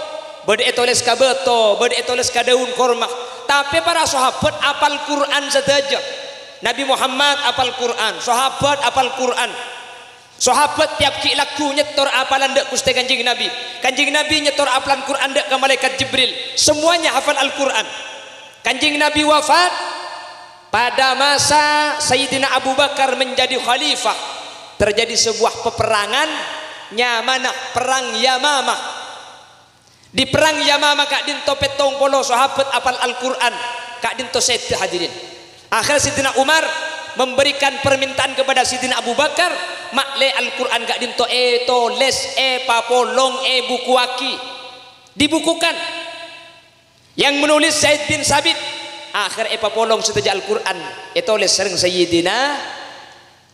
Bâdâ ètolès ka bâto, bâdâ ètolès ka dâun korma. Tapè para sahabat apal Qur'an sadhâjâ. Nabi Muhammad apal Qur'an, sahabat apal Qur'an. Sahabat tèyap ghi' lagghu nyèttor apalan dâ' Ghustè Kanjeng Nabi. Kanjeng Nabi nyèttor apalan Qur'an dâ' ka Malaèkat Jibril. Semuanya hafal Al-Qur'an. Kanjeng Nabi wafat pada masa Sayyidina Abu Bakar menjadi khalifah. Terjadi sebuah peperangan, nyamana Perang Yamamah. Di Perang Yamamah ka'dinto pèttong polo sahabat apal Al-Qur'an, ka'dinto sèdhâ, hadirin. Akhir Sayyidina Umar memberikan permintaan kepada Sayyidina Abu Bakar, ma'lè Al-Qur'an ka'dinto ètolès, èpapolong, èbukuwaghi. Dibukukan. Yang menulis Zaid bin Sabit, akhir èpapolong sadhâjâ Al-Qur'an, ètolès sareng Sayyidina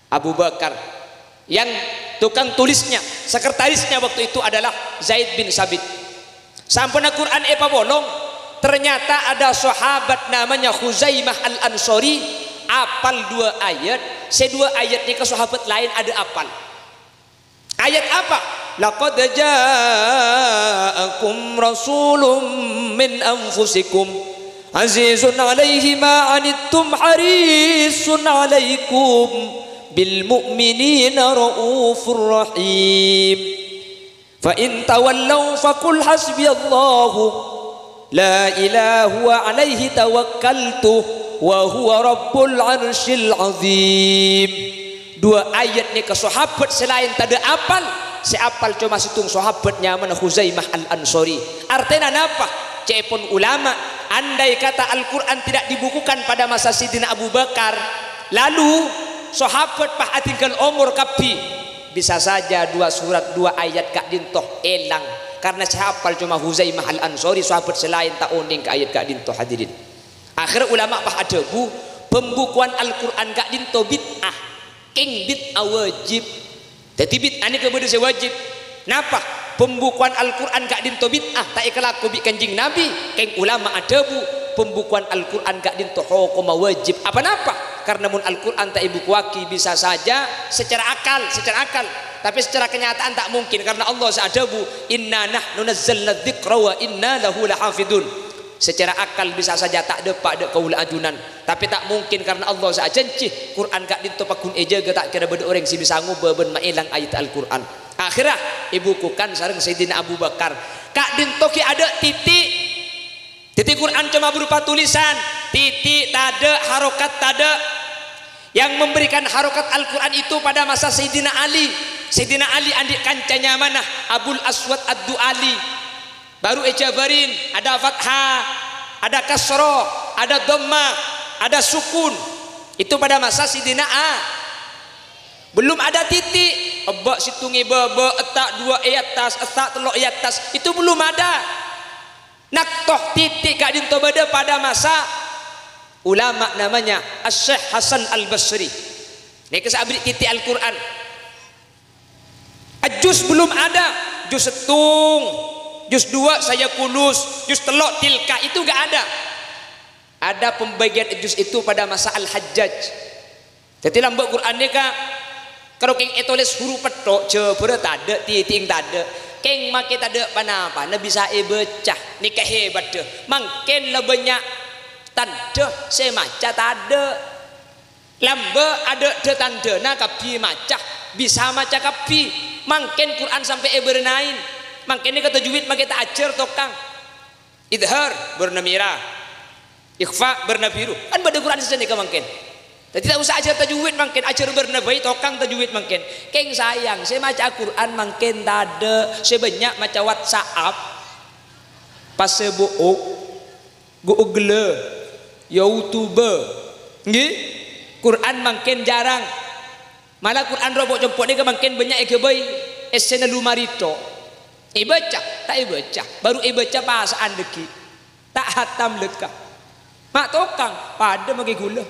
Abu Bakar. Yang tukang tulisnya, sekretarisnya waktu itu adalah Zaid bin Sabit. Samponna Qur'an èpapolong, ternyata ada sahabat namanya Khuzaimah Al-Ansori, apal dua ayat, sè dua ayat nèka sahabat laèn adâ' apal. Ayat apa? "Laqad ja'akum rasulun min anfusikum, azizun 'alaihi ma 'anittum, harisun 'alaikum bil mu'minina raufur rahim. Fa in tawallau faqul hasbiyallahu la ilaha wa alaihi tawakkaltu wa huwa rabbul arsyil azim. Dua ayat nèka sahabat sè laèn tadâ' apal, sè apal coma sèttong sahabat nyamana Khuzaimah Al-Ansori. Artèna napa? Ca'èpon ulama, andai kata Al-Qur'an tidak dibukukan pada masa Sayyidina Abu Bakar, lalu sahabat pas adhinggâl omor kabbhi, bisa saja dua surat, dua ayat ka'dinto èlang, karna sè apal coma Khuzaimah Al-Ansori, sahabat sè laèn ta' onèng ka ayat ka'dinto, hadirin. Akhèr ulama pas adhâbu, pembukuan Al-Qur'an ka'dinto bid'ah, kèng bid'ah wajib. Dhâddhi bid'ah nèka bâdâ sè wajib. Napa? Pembukuan Al-Qur'an ka'dinto bid'ah, ta' èkalako bi' Kanjeng Nabi. Kèng ulama adhâbu, pembukuan Al-Qur'an ka'dinto hokomma wajib. Apa napa? Karna mon Al-Qur'an ta' èbukuwaghi bisa saja secara akal, secara akal. Tapè secara kenyataan ta' mungkin, karna Allah sè adhâbu, "Inna nahnu nazzalna dzikra wa inna lahu lahafidun." Secara akal bisa saja ta' dâpa' dâ' kaulâ ajunan, tapè ta' mungkin karna Allah sè ajhânjhi, Qur'an ka'dinto pagghun èjâgâ, ta' kèra bâdâ orèng sè bisa ngobâ bân maèlang ayat Al-Qur'an. Akhèrra èbukukan sareng Sayyidina Abu Bakar. Ka'dinto ghi' adâ' titi'. Dhâddhi Qur'an coma berupa tulisan, titi' tadâ', harokat tadâ'. Yang memberikan harokat Al-Qur'an itu pada masa Sayyidina Ali. Sayyidina Ali andi' kanca nyamana Abul Aswad Ad-Du'ali. Baru èjâbârin, ada fathah, ada kasroh, ada dhammah, ada sukun. Itu pada masa Sidina A. Belum ada titik. Ebba' sèttong è bâbâ, etta' duwâ' è attas, etta' tello' è attas. Itu belum ada. Naktoh titik ka'dinto bâdâ pada masa ulama namanya Asy-Syaikh Hasan Al-Basri. Nèka sè aberri' titik Al-Qur'an. Juz belum ada, juz sèttong, juz duwâ' Sayaqulus, juz tello' Tilka, itu nggak ada. Ada pembagian juz itu pada masa Al-Hajjaj. Dhâddhi lambâ' Qur'an nèka karo kèng ètolès hurup pètto', jâbârrâ tadâ', titik tadâ'. Kèng makè tadâ' pa-napana bisa èbâca. Nèka hebaddhâ. Mangkèn la bânnya' tandhâ sè maca tadâ'. Lambâ' adâ' dâ-tandhâna kabbhi maca, bisa maca kabbhi. Mangkèn Qur'an sampè' èbârna'è. Mangkèn nèka tajwid makè ta' ajhâr tokang. Idhar bârna mèra. Ikhfa bârna biru. Kan bâdâ Qur'an sè nèka mangkèn. Dhâddhi ta' osa ajhâr tajwid mangkèn, ajhâr bârna bhâi tokang tajwid mangkèn. Kèng sayang, sè maca Qur'an mangkèn tadâ', sè bânnya' maca WhatsApp. Pas sè bu'uk. Google, YouTube, ngghi? Qur'an mangkèn jhârâng. Mala Qur'an ropo'-compo' nèka mangkèn bânnya' èghâbây, èssèna lumari tho'. Èbâca, ta' èbâca. Baru èbâca pasa'an dhâggi'. Ta' hatam lèkka. Ma' tokang, padâ makè ghulâ.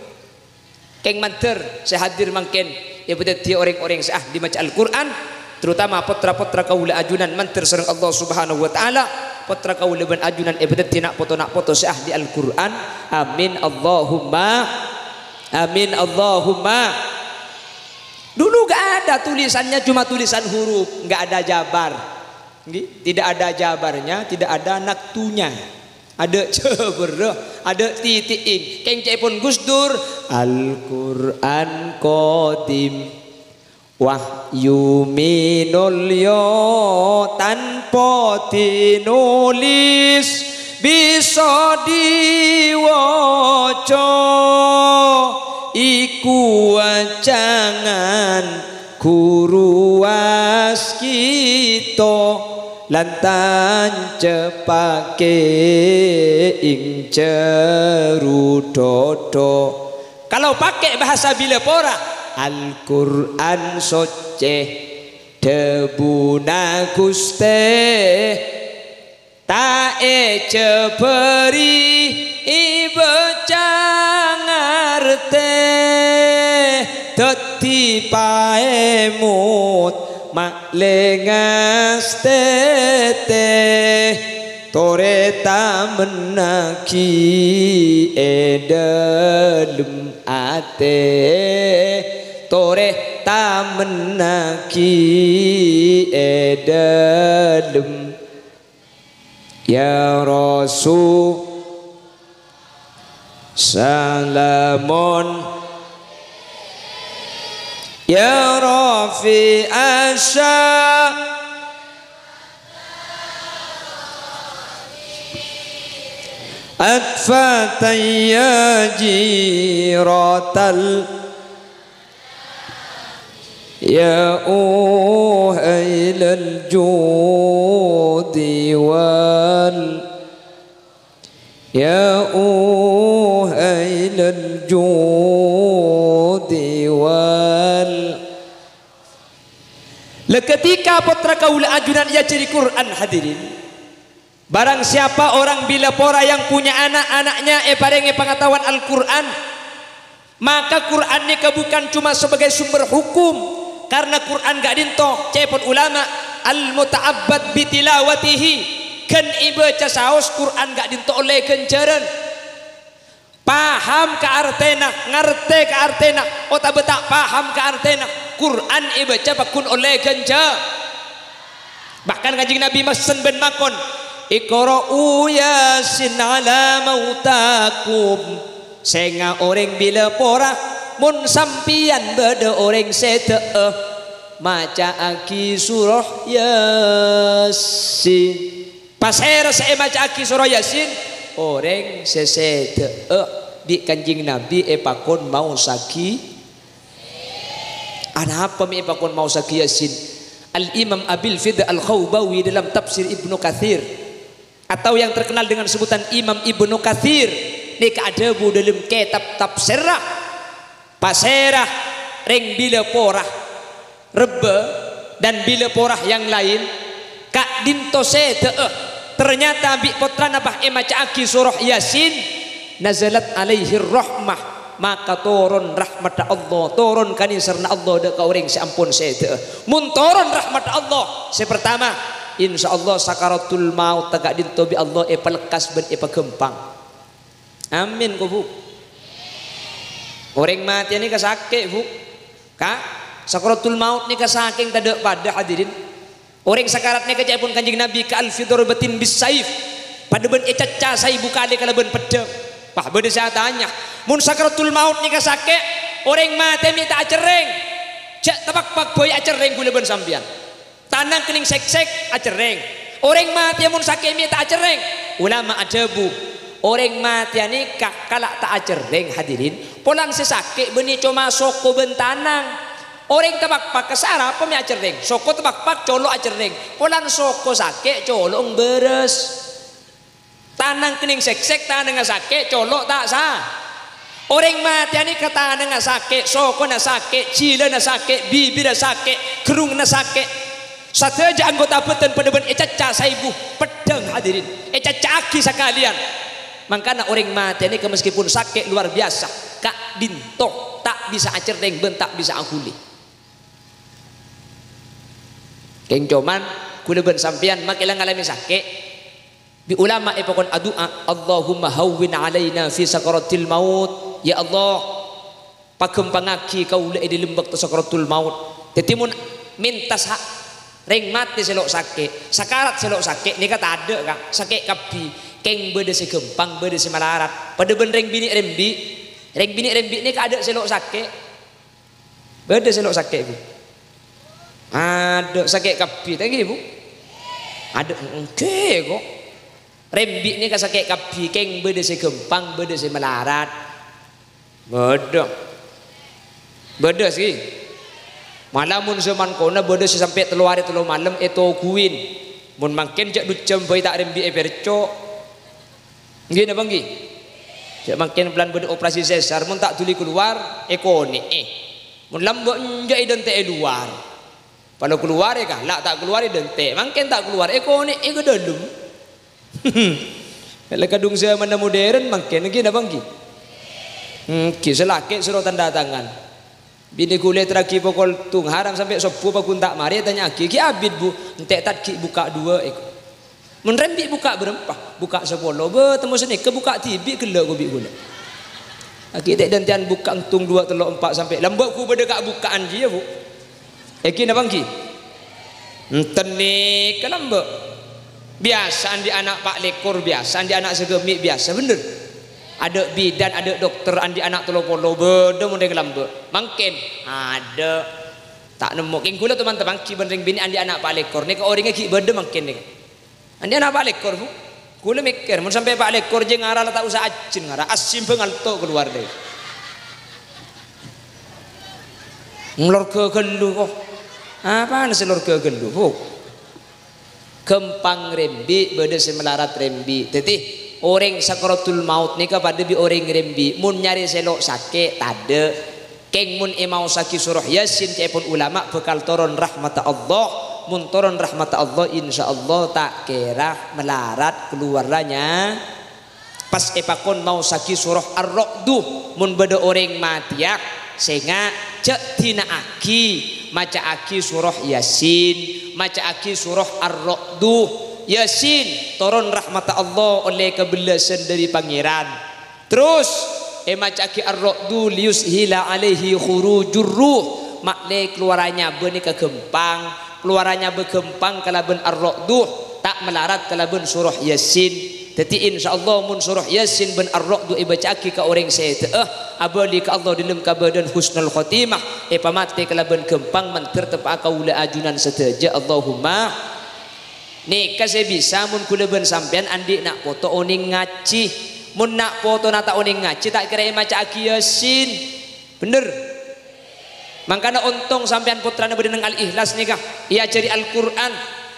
Kèng mandhâr sè hadir mangkèn èpadhâddhiyâ orèng-orèng sè ahli maca Al-Qur'an, terutama pottra-pottra kaulâ ajunan mandhâr sareng Allah Subhanahu wa Ta'ala, pottra kaulâ bân ajunan èpadhâddhi na' poto-na' poto sè ahli Al-Qur'an. Amin, Allahumma amin, Allahumma. Dulu nggak ada tulisannya, cuma tulisan huruf, nggak ada jabar. Ngghi, tidak ada jabarnya, tidak ada naktunya. Adâ' jâbârrâ, adâ' titi'è. Kèng ca'èpon Gus Dur, Al-Qur'an Qadim. Wahyu minulya tanpa tinulis, bisa diwaca. Iku wajangan ghuru waskita lan tancepake ing jero dhâdhâ. Kalau pakai bahasa Bilapora, Al-Qur'an Socce, dhâbuna Ghustè. Ta' èjâbâri èbâca ngartè, dhâddhi paèmot ma' lè ngastètè. Torè tamennaghi è dhâlem atè, torè tamennaghi è dhâlem Ya Rasul, salamon. يا رافع الشا أدفة يا جيرة ال يا أهيل الجود وال يا أهيل الجود وال Lah, ketika pottra kaulâ ajunan èajhâri Qur'an, hadirin, barang siapa orang bilâ pora yang punya anak, anaknya èparèngè pangataowan Al-Qur'an, maka Qur'an nèka bukan cuma sebagai sumber hukum, karena Qur'an ka'dinto, ca'èpon ulama, al-muta'abbad bitilawatihi, ghân èbâca saos Qur'an ka'dinto ollè ghânjhârân. Paham ka artèna, ngartè ka artèna, otabâ ta' paham ka artèna, Qur'an èbâca pagghun ollè ghânjhâ-. Bahkan Kanjeng Nabi messen bân makon, "Iqra'u Yasin ala mautakum." Sènga' orèng bilâ pora, mon sampèyan bâdâ orèng sèdhâ'â, maca'aghi surah Yasin. Pasèra sè èmaca'aghi surah Yasin? Orèng sè sèdhâ'â. Bi' Kanjeng Nabi èpakon maosaghi. Anapa mè' èpakon maosaghi Yasin? Al-Imam Abil Fida Al-Khawbawi dalam tafsir Ibnu Katsir, atau yang terkenal dengan sebutan Imam Ibnu Katsir, nèka adhâbu dalam kètab tafsirra, Pasèra rèng bilâ pora, rebbhâ, dan bilâ pora yang laèn, ka'dinto sèdhâ'â, ternyata bi' pottrana pas èmaca'aghi surah Yasin, nazalat alaihir rahmah, maka toron rahmatta Allah, toron kanèserranna Allah dâ' ka orèng sè ampon sèdhâ'â. Mon toron rahmatta Allah, sè partama, insyaallah sakaratul maut ka'dinto bi' Allah èpalekkas bân èpaghâmpang. Amin, ko, Bu. Orèng matè nèka sakè', Bu. Ka, sakaratul maut nèka sakèng tadâ' padâ, hadirin. Orèng sakarat nèka ca'èpon Kanjeng Nabi ka alfi darbatin bis saif. Padâ bân ècacca saèbu kalè kalabân peddhâng. Wah, bâdâ sè atanya, "Mon sakaratul maut nèka sakè', orèng matè mè' ta' acerrèng? Jhâ' tapakpak bhâi acerrèng ghulâ bân sampèyan." Tanang kennèng sèksèk, acerrèng. Orèng matèya mon sakè' mè' ta' acerrèng? Ulama adhâbu, orèng matèya nèka kala' ta' acerrèng, hadirin. Polana sè sakè' bânnè coma soko bân tanang. Orèng tapakpak kasara apa mè' acerrèng? Soko tapakpak colo' acerrèng. Polana soko sakè', colo' bârâs. Tanang kennèng sèksèk, tanangnga sakè', colo' ta' sa-. Orèng matèya nèka tanangnga sakè', sokona sakè', jhilâna sakè', bibirra sakè', gherrungnga sakè'. Sadhâjâ anggota bhâdhân padâ bân ècacca saèbu peddhâng, hadirin. Ècacca'aghi sakalèyan. Mangkana orèng matèya nèka meskipun sakè' luar biasa, ka'dinto ta' bisa acerrèng bân ta' bisa aghuli. Kèng coma, ghulâ bân sampèyan makkè la ngalamè sakè', bi' ulama èpakon adu'a, "Allahumma hawwin alaina fi sakaratil maut." Ya Allah, paghâmpangaghi kaulâ è dâlem bâkto sakaratul maut. Dhâddhi mon mènta sa-, rèng matè sè lo' sakè', sakarat sè lo' sakè', nèka tadâ', Ka'. Sakè' kabbhi. Kèng bâdâ sè ghâmpang, bâdâ sè malarat. Padâ bân rèng binè' rembi'. Rèng binè' rembi' nèka adâ' sè lo' sakè'. Bâdâ sè lo' sakè', Bu? Adâ' sakè' kabbhi, ta' ènggi, Bu? Adâ', ènggi, ko'. Rembi' nèka sakè' kabbhi, kèng bâdâ sè ghâmpang, bâdâ sè malarat. Bâdâ. Bâdâ, sè. Mala mon zaman kona bâdâ sè sampè' tello arè tello malem ètoguwin. Mon mangkèn jhâ' du jhâm bhâi ta' rembi' èpèrco'. Ènggi napa ènggi? Jhâ' mangkèn polana bâdâ operasi sesar, mon ta' dhuli kalowar, èkonè'è. Mon lambâ' enjâ' èdântè' è lowar. Palo kalowar èkala', ta' kalowar èdântè'. Mangkèn ta' kalowar, èkonè'è ka dâlem. La kadhung zamanna modern mangkèn, ènggi napa ènggi? Ènggi, sè lakè' soro tanda tangan. Binè ghulâ èterraghi pokol tong haram sampè' sobbhu paggun ta' marè, ètanya'aghi, "Ghi' abit, Bu?" "Ente' tad ghi' bukka' duwâ'," èko. Mon rembi' bukka' bârâmpa? Bukka' sapolo. Bâ, temmo sanèka bukka' dhibi' ghellâ' ko bi' ghulâ. Aghi' ta' dântèyan bukka' entong duwâ', tello', empa', sampè' lambâ' ghu bâdâ ka' bukka'an jiyâ, Bu. Ènggi napa ènggi? Enten nèka lambâ'. Biyasa andi' ana' pa' lèkor, biyasa andi' ana' sagâmè', biyasa bhender. Adâ' bidan, adâ' dokter, andi' ana' tello polo, bâdâ mon rèng lambâ'. Mangkèn, adâ'. Ta' nemmo. Kèng kaulâ, teman-teman, ghi' bân rèng binè' andi' ana' pa' lèkor. Nèka orèngnga ghi' bâdâ mangkèn nèka. Andi' ana' pa' lèkor, Bu. Kaulâ mèkkèr, mon sampè' pa' lèkor jhâ' ngara la ta' osa ajhâr ngara. Assimbhâng alto kalowar dâri. Nglor ghâghâllu, kok. Apana sè lor ghâghâllu, Bu? Ghâmpang rembi', bâdâ sè malarat rembi'. Dhâddhi, orèng sakaratul maut nèka padâ bi' orèng rembi'. Mon nyarè sè lo' sakè', tadâ'. Kèng mon èmaossaghi surah Yasin, ca'èpon ulama, bhâkal toron rahmatta Allah. Mon toron rahmatta Allah, insyaallah ta' kèra malarat kalowarra nya-, Pas èpakon maossaghi surah Ar-Ra'du, mon bâdâ orèng matèya, sènga', jhâ' dina'aghi, maca'aghi surah Yasin, maca'aghi surah Ar-Ra'du. Yasin, toron rahmatta Allah, ollè kabellâsân dâri Pangèran. Terros, èmaca'aghi Ar-Ra'du, "Liyushila alaihi khurujur ruh", ma'lè kalowarra nyabâ nèka ghâmpang, kalowarra nyabâ ghâmpang kalabân Ar-Ra'du, ta' malarat kalabân surah Yasin. Dhâddhi, insyaallah, mon surah Yasin bân Ar-Ra'du èbâca'aghi ka orèng sèdhâ'â, abâli ka Allah dâlem kabâdâ'ân husnul khotimah, èpamatè kalabân ghâmpang, mandhâr teppa'a kaulâ ajunan sadhâjâ. Allahumma. Nèka sè bisa mon kaulâ bân sampèyan andi' na' poto onèng ngajhi. Mon na' potona ta' onèng ngajhi, ta' kèra èmaca'aghi Yasin. Bhender? Mangkana ontong sampèyan pottrana bâdâ neng Al-Ikhlas nèka, èajhâri Al-Qur'an.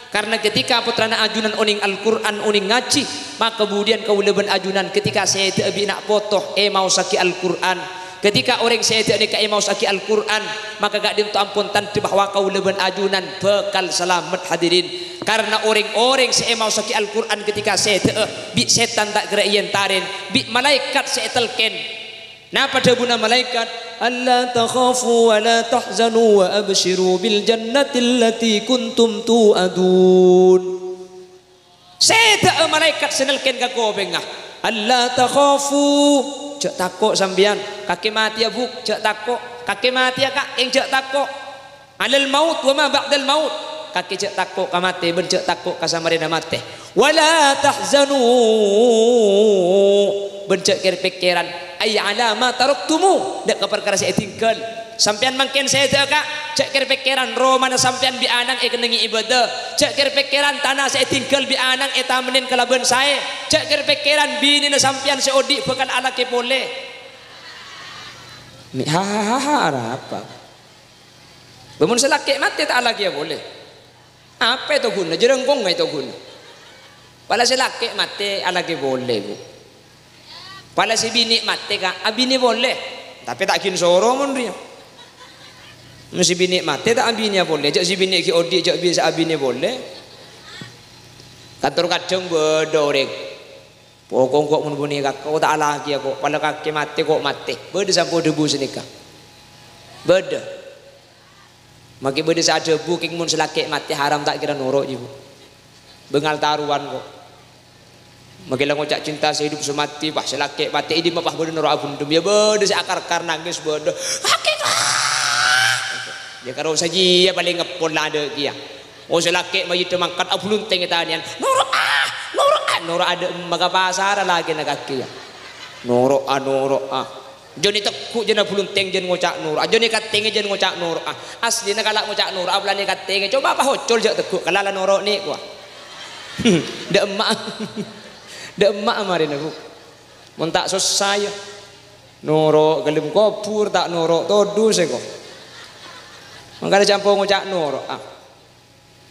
Karena ketika pottrana ajunan onèng Al-Qur'an, onèng ngajhi, maka kemudian kaulâ bân ajunan ketika sèdhâ'â bi' na' poto èmaossaghi Al-Qur'an. Ketika orèng sèdhâ'â nèka èmaossaghi Al-Qur'an, maka ka'dinto ampon tandhâ bahwa kaulâ bân ajunan bhâkal salamet, hadirin. Karena orèng-orèng sè èmaossaghi Al-Qur'an ketika sèdhâ'â, bi' sètan ta' kèra èentarè, bi' malaèkat sè ètelkèn. Napa dhâbuna malaèkat? "Alla takhafu wa la tahzanu wa absyiru bil jannati allati kuntum tu'adun." Sèdhâ'â malaèkat sè nelkèn ka kopèngnga, "Alla takhafu," jhâ' tako' sampèyan. Kakè matèya, Bu', jhâ' tako'. Kakè matèya, Ka', kèng jhâ' tako'. Alal maut wa ma ba'dal maut. Kakè jhâ' tako' ka matè bân jhâ' tako' ka samarèna matè. "Wa la tahzanu," bân jhâ' kèr-pèkkèran, "Ay ala ma taraktumu," dâ' ka parkara sè ètinggal. Sampèyan mangkèn sèdhâ'â, Ka', jhâ' kèr-pèkkèran romana sampèyan bi' ana'na èkennengngè ibâdâ. Jhâ' kèr-pèkkèran tana sè ètinggal bi' ana'na ètamennè kalabân saè. Jhâ' kèr-pèkkèran binèna sampèyan sè odi' bhâkal alakè polè. Mi-, ha, ha, ha, ha, arapa? Bâ, mon sè lakè' matè ta' alakèya polè. Apa ètoghuna? Jârângkongnga ètoghuna. Pala sè lakè' matè alakè polè, Bu. Pala sè binè' matè, Ka', abinè polè. Tapè ta' ghin soro mon rèya. Mon sè binè' matè ta' abinèya polè, jhâ' sè binè' ghi' odi' jhâ' bisa abinè polè. Kantor kadhâng bâdâ orèng. Pokok kok mon bânnè kaka, kok ta' alakèya kok, pala kakè matè kok matè. Bâdâ sè ampon dhâbu sanèka. Bâdâ. Makè bâdâ sè adhâbu, "Kèng mon sè lakè' matè haram ta' kèra noro', jiyâ, Bu. Bângal tarowan kok." Makè la ngoca' cinta sehidup semati, pas sè lakè' matè, è dimma pas bâdâ noro' abhendhem. Yâ bâdâ sè akar-kar nangès, bâdâ. "Kakè, Ka'!" Yâ karo sajiyâ palèng ngeppol la adâ' kèya. Oh, sè lakè' mayyidda mangkat abhulunthèng è tanèyan. "Noro'a! Noro'a!" Noro'a dâ' emma ka pasara lakèna kakè, yâ. "Noro'a, noro'a." Jhâ' nè tegghu' jhâ' abhulunthèng jhâ' ngoca' noro'a. Jhâ' nè kattèngè jhâ' ngoca' noro'a. Aslina kala' ngoca' noro'a, polana nè kattèngè. Coba pas ocol jhâ' tegghu', kala' la noro' nè' kowa. Dâ' emma. Dâ' emma marèna, Bu. Mon ta' sossa, yâ. Noro' ghâlem kobhur, ta' noro' todus, èko. Mangkana jhâ' ampon ngoca' noro'a.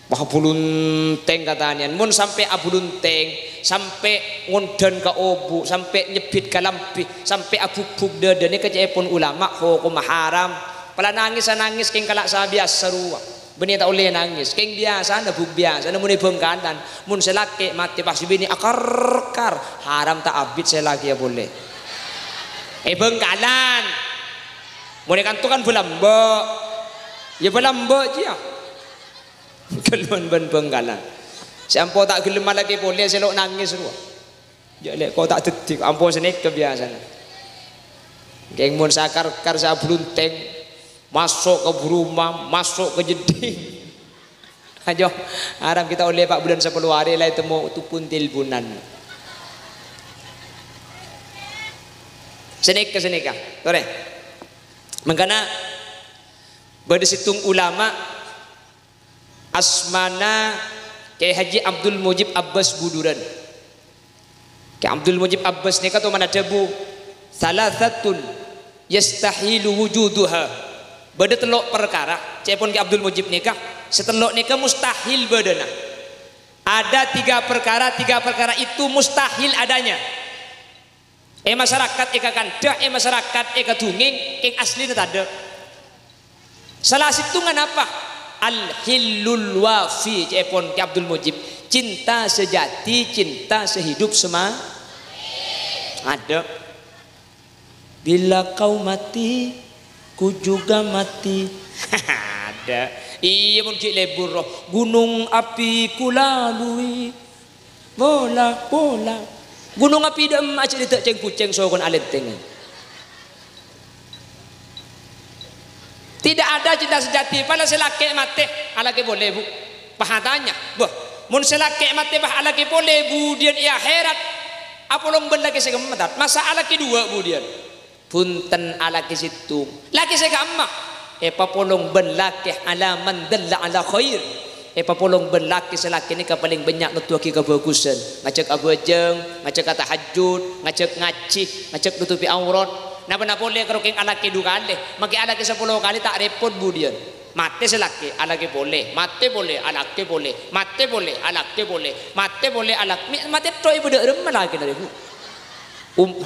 Wah, abhulunthèng ka tanèyan. Mon sampè' abhulunthèng, sampè' ngondhân ka obu', sampè' nyebbhit ka lambhi, sampè' abubbhuk dâdâ, nèka ca'èpon ulama hokomma haram. Pala nangès-nangès kèng kala' sabiyasa rowa. Bânnè ta' ollè nangès. Kèng biyasana, Bu', biyasana mon è Bhângkalan. Mon sè lakè' matè pas sè binè' akar-kar, haram ta' abit sè lakèya polè. È Bhângkalan. Mon è kanto kan bâlambâ'. Yâ bâlambâ' jiyâ. Ghâlluwân bân Bhângkalan. Sè ampo ta' ghellem alakè polè sè lo' nangès rowa. Jhâ' lè' ko ta' dhâddhi, ampo sanèka biyasana. Kèng mon sakar-kar sè abhulunthèng, maso' ka buru ma, maso' ka jeddhing. Ayo, arang kita ollè pa' bulân sapolo arè la ètemmo tupun tilpunan. Sanèka, sanèka. Torè. Mangkana bâdâ sèttong ulama asmana Kyai Haji Abdul Mujib Abbas Buduran. Kyai Abdul Mujib Abbas nèka toman adhâbu, "Tsalatsatun yastahilu wujuduha." Bâdâ tello' parkara, ca'èpon Kyai Abdul Mujib nèka, sè tello' nèka mustahil bâdâna. Ada tiga perkara, tiga perkara itu mustahil adanya. È masarakat è kakandhâ, è masarakat è kadhungèng, kèng asli tadâ'. Sala sèttongnga napa? Al-hillul wafi, ca'èpon Ki Abdul Mujib. Cinta sejati, cinta sehidup sema-, adâ'. Bila kau mati, ku juga mati. Adâ'. Iyâ, mon ghi' lebur roh, gunung api kulalui. Pola, pola. Gunung api dâ' emma' jâriyâ dâ' cèng-bucèng sokona alèntèng. Tidak ada cinta sejati. Pala sè lakè' matè, alakè polè, Bu. Pas atanya, "Bâh, mon sè lakè' matè, bâh, alakè polè, budiyân è akhèrat? Apolong bân lakè sè kemma, Tat? Masa' alakè duwâ' budiyân?" Bhunten, alakè sèttong. Lakè sè ka'emma èpapolong bân lakè ala man dalla ala khair. Èpapolong bân lakè sè lakè nèka palèng bânnya' noduwaghi kabhâghusân. Ngajhâk abhâjâng, ngajhâk atahajjud, ngajhâk ngajhi, ngajhâk notobhi aurat. Napa-napa polè karo kèng alakè du kalè, makè alakè sapolo kalè ta' rèpot budiyân. Matè sè lakè, alakè polè, matè polè, alakè polè, matè polè, alakè polè, matè polè, alak-, mi-, matè tho' è bâdâ remma lakèna rè, Bu. Um-,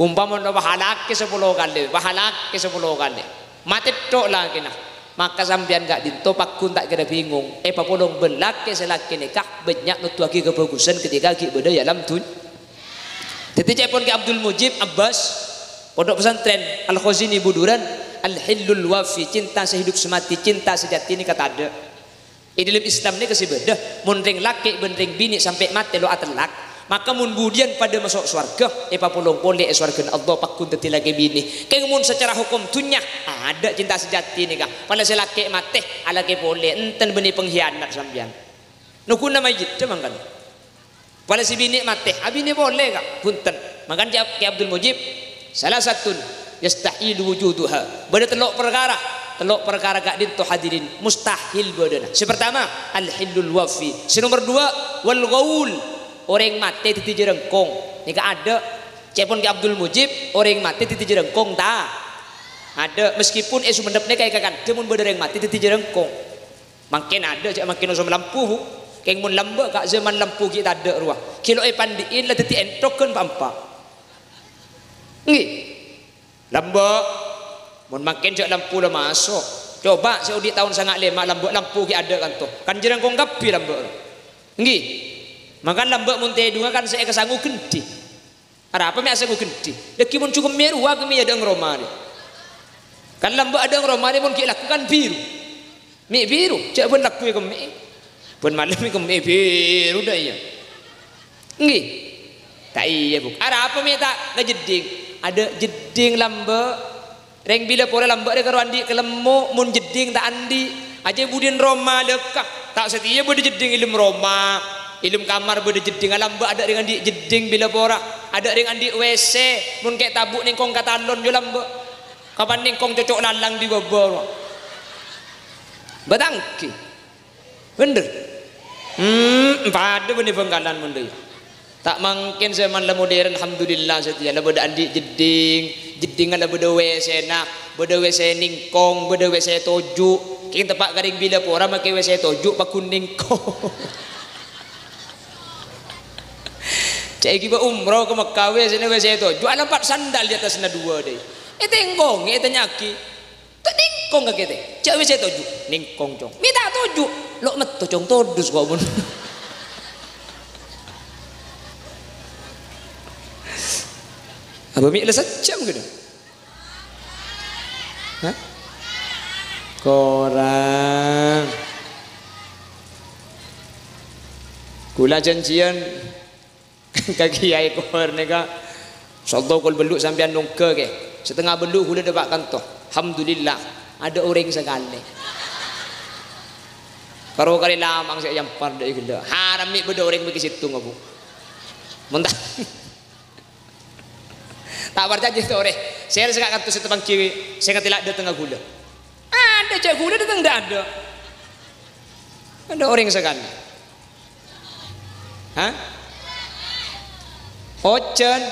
Umpamana pahalakè sapolo kalè, pahalakè sapolo kalè. Matè tho' lakèna. Maka sampèyan ka'dinto pagghun ta' kèra bingung. Èpapolong bân lakè sè lakè nèka bânnya' noduwaghi kabhâghusân ketika ghi' bâdâ è alam dun-, Dhâddhi ca'èpon Ki Abdul Mujib Abbas, Pondok Pesantren Al-Khazini Buduran, al-hillul wafi, cinta sehidup semati, cinta sejati nèka tadâ'. È dâlem Islam nèka sè bâdâ, mon rèng lakè' bân rèng binè' sampè' matè lo' atellak, maka mon budiyân padâ maso' sowarghâ, èpapolong polè è sowarghâna Allah pagghun dhâddhi lakè binè. Kèng mon sacara hokom dhunnya, adâ' cinta sejati nèka. Pala sè lakè' matè, alakè polè, enten bânnè pengkhianat sampèyan. Nogghuna mayyidda mangkana. Pala sè binè' matè, abinè polè, Ka'. Bhunten. Mangkana Ki, Ki Abdul Mujib, salasatun yastahilu wujuduha. Bâdâ tello' parkara. Tello' parkara ka'dinto, hadirin, mustahil bâdâna. Sè partama, al-hillul wafi. Sè nomer duwâ', wal ghaul. Orèng matè dhâddhi jhârângkong. Nèka adâ'. Ca'èpon Ki Abdul Mujib, orèng matè dhâddhi jhârângkong, ta'? Adâ'. Meskipun è Songennep nèka è kakandhâ mon bâdâ orèng matè dhâddhi jhârângkong. Mangkèn adâ', jhâ' mangkèn osom lampu, Bu. Kèng mon lambâ' ka' jhâman lampu ghi' tadâ' rowa. Ghi' lo' èpandi'in la dhâddhi ènthok ghân pa'-empa'. Ènggi. Lambâ'. Mon mangkèn jhâ' lampu la maso'. Coba sè odi' taon sanga' lèma' lambâ', lampu ghi' adâ' kanto. Kan jhârângkong kabbhi lambâ'. Ènggi. Mangkana lambâ' mon tèdungnga kan sè èkasango ghendhi. Arapa mè' asango ghendhi? Dhâggi' mon jhugem mè' rowa kemmè' adâ'eng roma rè. Kan lambâ' adâ'eng roma rè mon ghi' lagghu kan biru. Mè' biru, jhâ' bân lagghu è kemmè'. Bân malem è kemmè' biru dâ' iyâ. Ènggi? Ta' iyâ, Bu. Arapa mè' ta' ka jeddhing? Adâ' jeddhing lambâ'. Rèng bilâ pora lambâ' rè karo andi' kalemmo', mon jeddhing ta' andi'. Ajâ budiyân roma lèka. Ta' satèya bâdâ jeddhing è lem roma. È lem kamar bâdâ jeddhing, alambâ' adâ' rèng andi' jeddhing bilâ pora. Adâ' rèng andi' W C, mon kè' tabu' nèngkong ka talon jâ lambâ'. Kapan nèngkong cocok lalang è bâbâ rowa. Bâtanggi. Bhender? Hmm, padâ bânnè Bhângkalan mon dâ' iyâ. Ta' mangkèn jhâman la modern, alhamdulillah satèya. La bâdâ andi' jeddhing, jeddhingnga la bâdâ W C-na, bâdâ W C nèngkong, bâdâ W C toju'. Kèng teppa' ka rèng bilâ pora makè W C toju', pagghun nèngkong. Ca'èpon ghibâ umroh ka Mekkah, W C-na W C toju', alampat sandal di atasnya dua deh. Ètèngkongè, ètanya'aghi. Ta' nèngkong kakè tè. Jhâ' W C toju'. Nèngkong, Cong. Mè' ta' toju'. Lo' metto, Cong, todus kok mon. Apa mè' la sajjhâm gitu? Hah? Korang. Kaulâ jhânjhiyân ka Kèyaè Kohar nèka, insyaallah kol bellu' sampèyan nongghâ, Kè. Satengnga bellu' kaulâ dâpa' kanto. Alhamdulillah, adâ' orèng sakalè. Karo karè lamang sè èyampar dâ' ghellâ'. Haram mè' bâdâ orèng makè sèttong, Bu. Mon ta-, Ta' parcajâ torè. Sèra sè ka' kantos sè tepang ghiwi, sè ngatèla' dâtengnga ghulâ. Adâ' jâ' ghulâ dâteng dâ' adâ'. Adâ' orèng sakalè. Hah? Ojhân.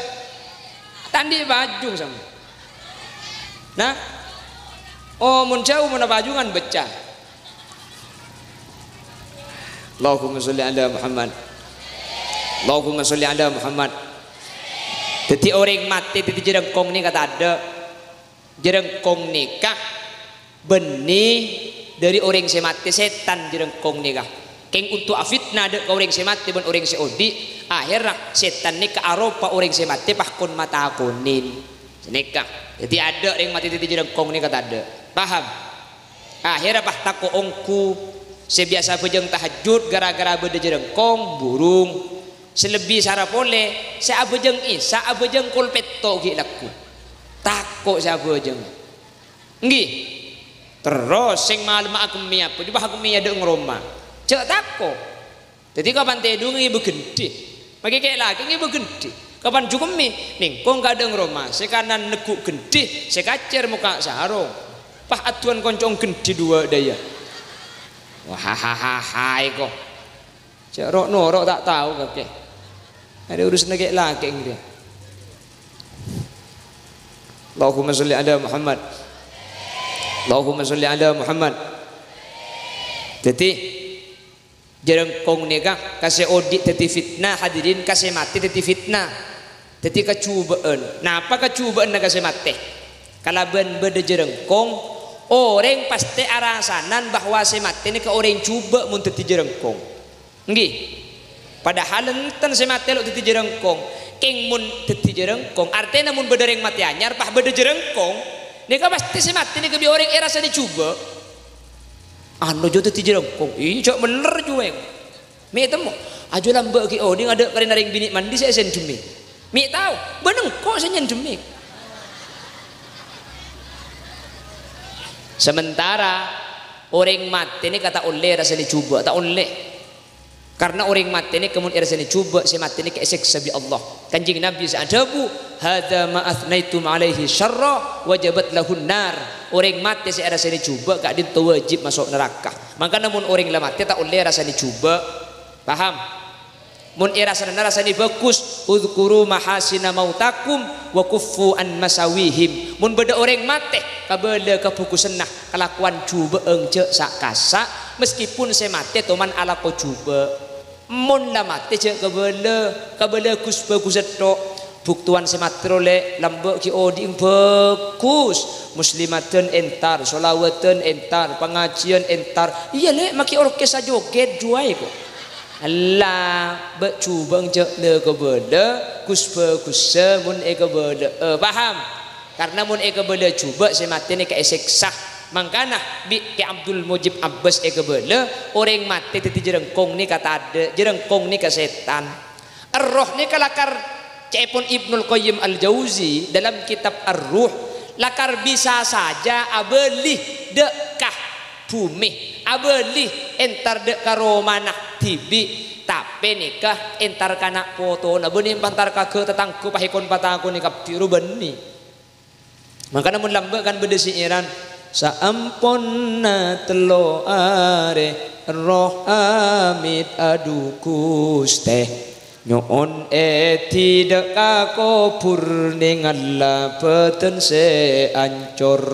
Ta' andi' pajung, sama. Nah. Oh, mon jhâu, mon pajungan beccè. Allahumma sholli ala Muhammad. Allahumma sholli ala Muhammad. Dhâddhi orèng matè dhâddhi jhârângkong nèka tadâ'. Jhârângkong nèka bânnè dhâri orèng sè matè, sètan jhârângkong nèka. Kèng onto' afitna dâ' ka orèng sè matè bân orèng sè odi', ahèrra sètan nèka aropa orèng sè matè pas kon matakonè. Sanèka. Dhâddhi adâ' orèng matè dhâddhi jhârângkong nèka tadâ'. Paham? Ahèrra pas tako' ongghu, sè biyasa abhâjâng tahajjud ghârâ-ghârâ bâdâ jhârângkong, burung. Sè lebbi sara polè, sè abhâjâng Isya, abhâjâng kol pètto' ghi' lagghu. Tako' sè abhâjâng. Ènggi. Terros sèng malemma akemmè apa? Jhubâ akemmè è adâ'na roma. Jhâ' tako'. Dhâddhi kapan tèdungnga ngibâ gendhi. Makè kè' lakè ngibâ gendhi. Kapan jhukemmè, nèngkong ka adâ'na roma, sè kanan neggu' gendhi, sè kacèr mokka' sarong. Pas adduwân konco'na gendhi duwâ' dâjâ. Wah, ha, ha, ha, ha, èko. Jhâ' ro'-noro' ta' tao kakè. Arè urusanna kè' lakè ngèrè. Allahumma sholli ala Muhammad. Allahumma sholli ala Muhammad. Dhâddhi, jhârângkong nèka ka sè odi' dhâddhi fitna, hadirin, ka sè matè dhâddhi fitna. Dhâddhi kajhubâ'ân. Napa kajhubâ'ânna ka sè matè? Kalabân bâdâ jhârângkong, orèng pastè arasanan bahwa sè matè nèka orèng jhubâ' mon dhâddhi jhârângkong. Ènggi. Padahal enten sè matè lo' dhâddhi jhârângkong. Kèng mon dhâddhi jhârângkong, artèna mon bâdâ orèng matè anyar, pas bâdâ jhârângkong, nèka pastè sè matè nèka bi' orèng èrasana jhubâ'. Anu jhâ' dhâddhi jhârângkong. Iyâ, jhâ' mellèr jhuwèng. Mè' temmo. Ajhu lambâ' ghi' odi' ngadâ' karèna rèng binè' mandi sè èsènjhemmè. Mè' tao, bân engko' sè nyènjhemmè. Sementara orèng matè nèka ta' ollè èrasana jhubâ', ta' ollè. Karna orèng matè nèka mon èrasana jhubâ', sè matè nèka èsèksa bi' Allah. Kanjeng Nabi sè adhâbu, "Hadza ma athnaitum alaihi syarra, wajabat lahun nar." Orèng matè sè èrasana jhubâ' ka'dinto wajib maso' naraka. Mangkana mon orèng la matè ta' ollè èrasana jhubâ'. Paham? Mon èrasana, rasana bhâghus, "Udzkuru mahasina mautakum wa kuffu an masawihim." Mon bâdâ orèng matè, kabâlâ kabhâghusânna kalakowan jhubâ'ân jhâ' sa'-kasa', meskipun sè matè toman alako jhubâ'. Mon la matè jhâ' kabâlâ, kabâlâ ghus-bhâghus ètto'. Bhuktowan sè matè ro lè', lambâ' ghi' odi'na bhâghus. Muslimadhân entar, sholawatdhân entar, pangajiyân entar. Iyâ lè', makè orkes ajogèd jhuwâi ko'. Ella, bâ' jhubâ'ân jhâ' la kabâlâ, ghus-bhâghussâ mon èkabâlâ'â. Paham? Karna mon èkabâlâ jhubâ' sè matè nèka èsèksa. Mangkana bi' Kè Abdul Mujib Abbas èkabâlâ, orèng matè dhâddhi jhârângkong nèka tadâ', jhârângkong nèka sètan. Erroh nèka lakar, ca'èpon Ibnul Qayyim Al-Jauzi dalam kitab Ar-Ruh, lakar bisa saja abâli dâ' ka bhumè, abâli entar dâ' ka romana dhibi', tapè nèka entar ka na' potona, bânnè entar ka ghâ' tatangghâ, pahèkon patakonè kabbhi, ro bânnè. Mangkana mon lambâ' kan bâdâ syi'iran, "Saamponna tello arè, erroh amit, adhu Ghustè, nyo'on èdhi dâ' ka kobhur, nèngalla bâdân sè ancor."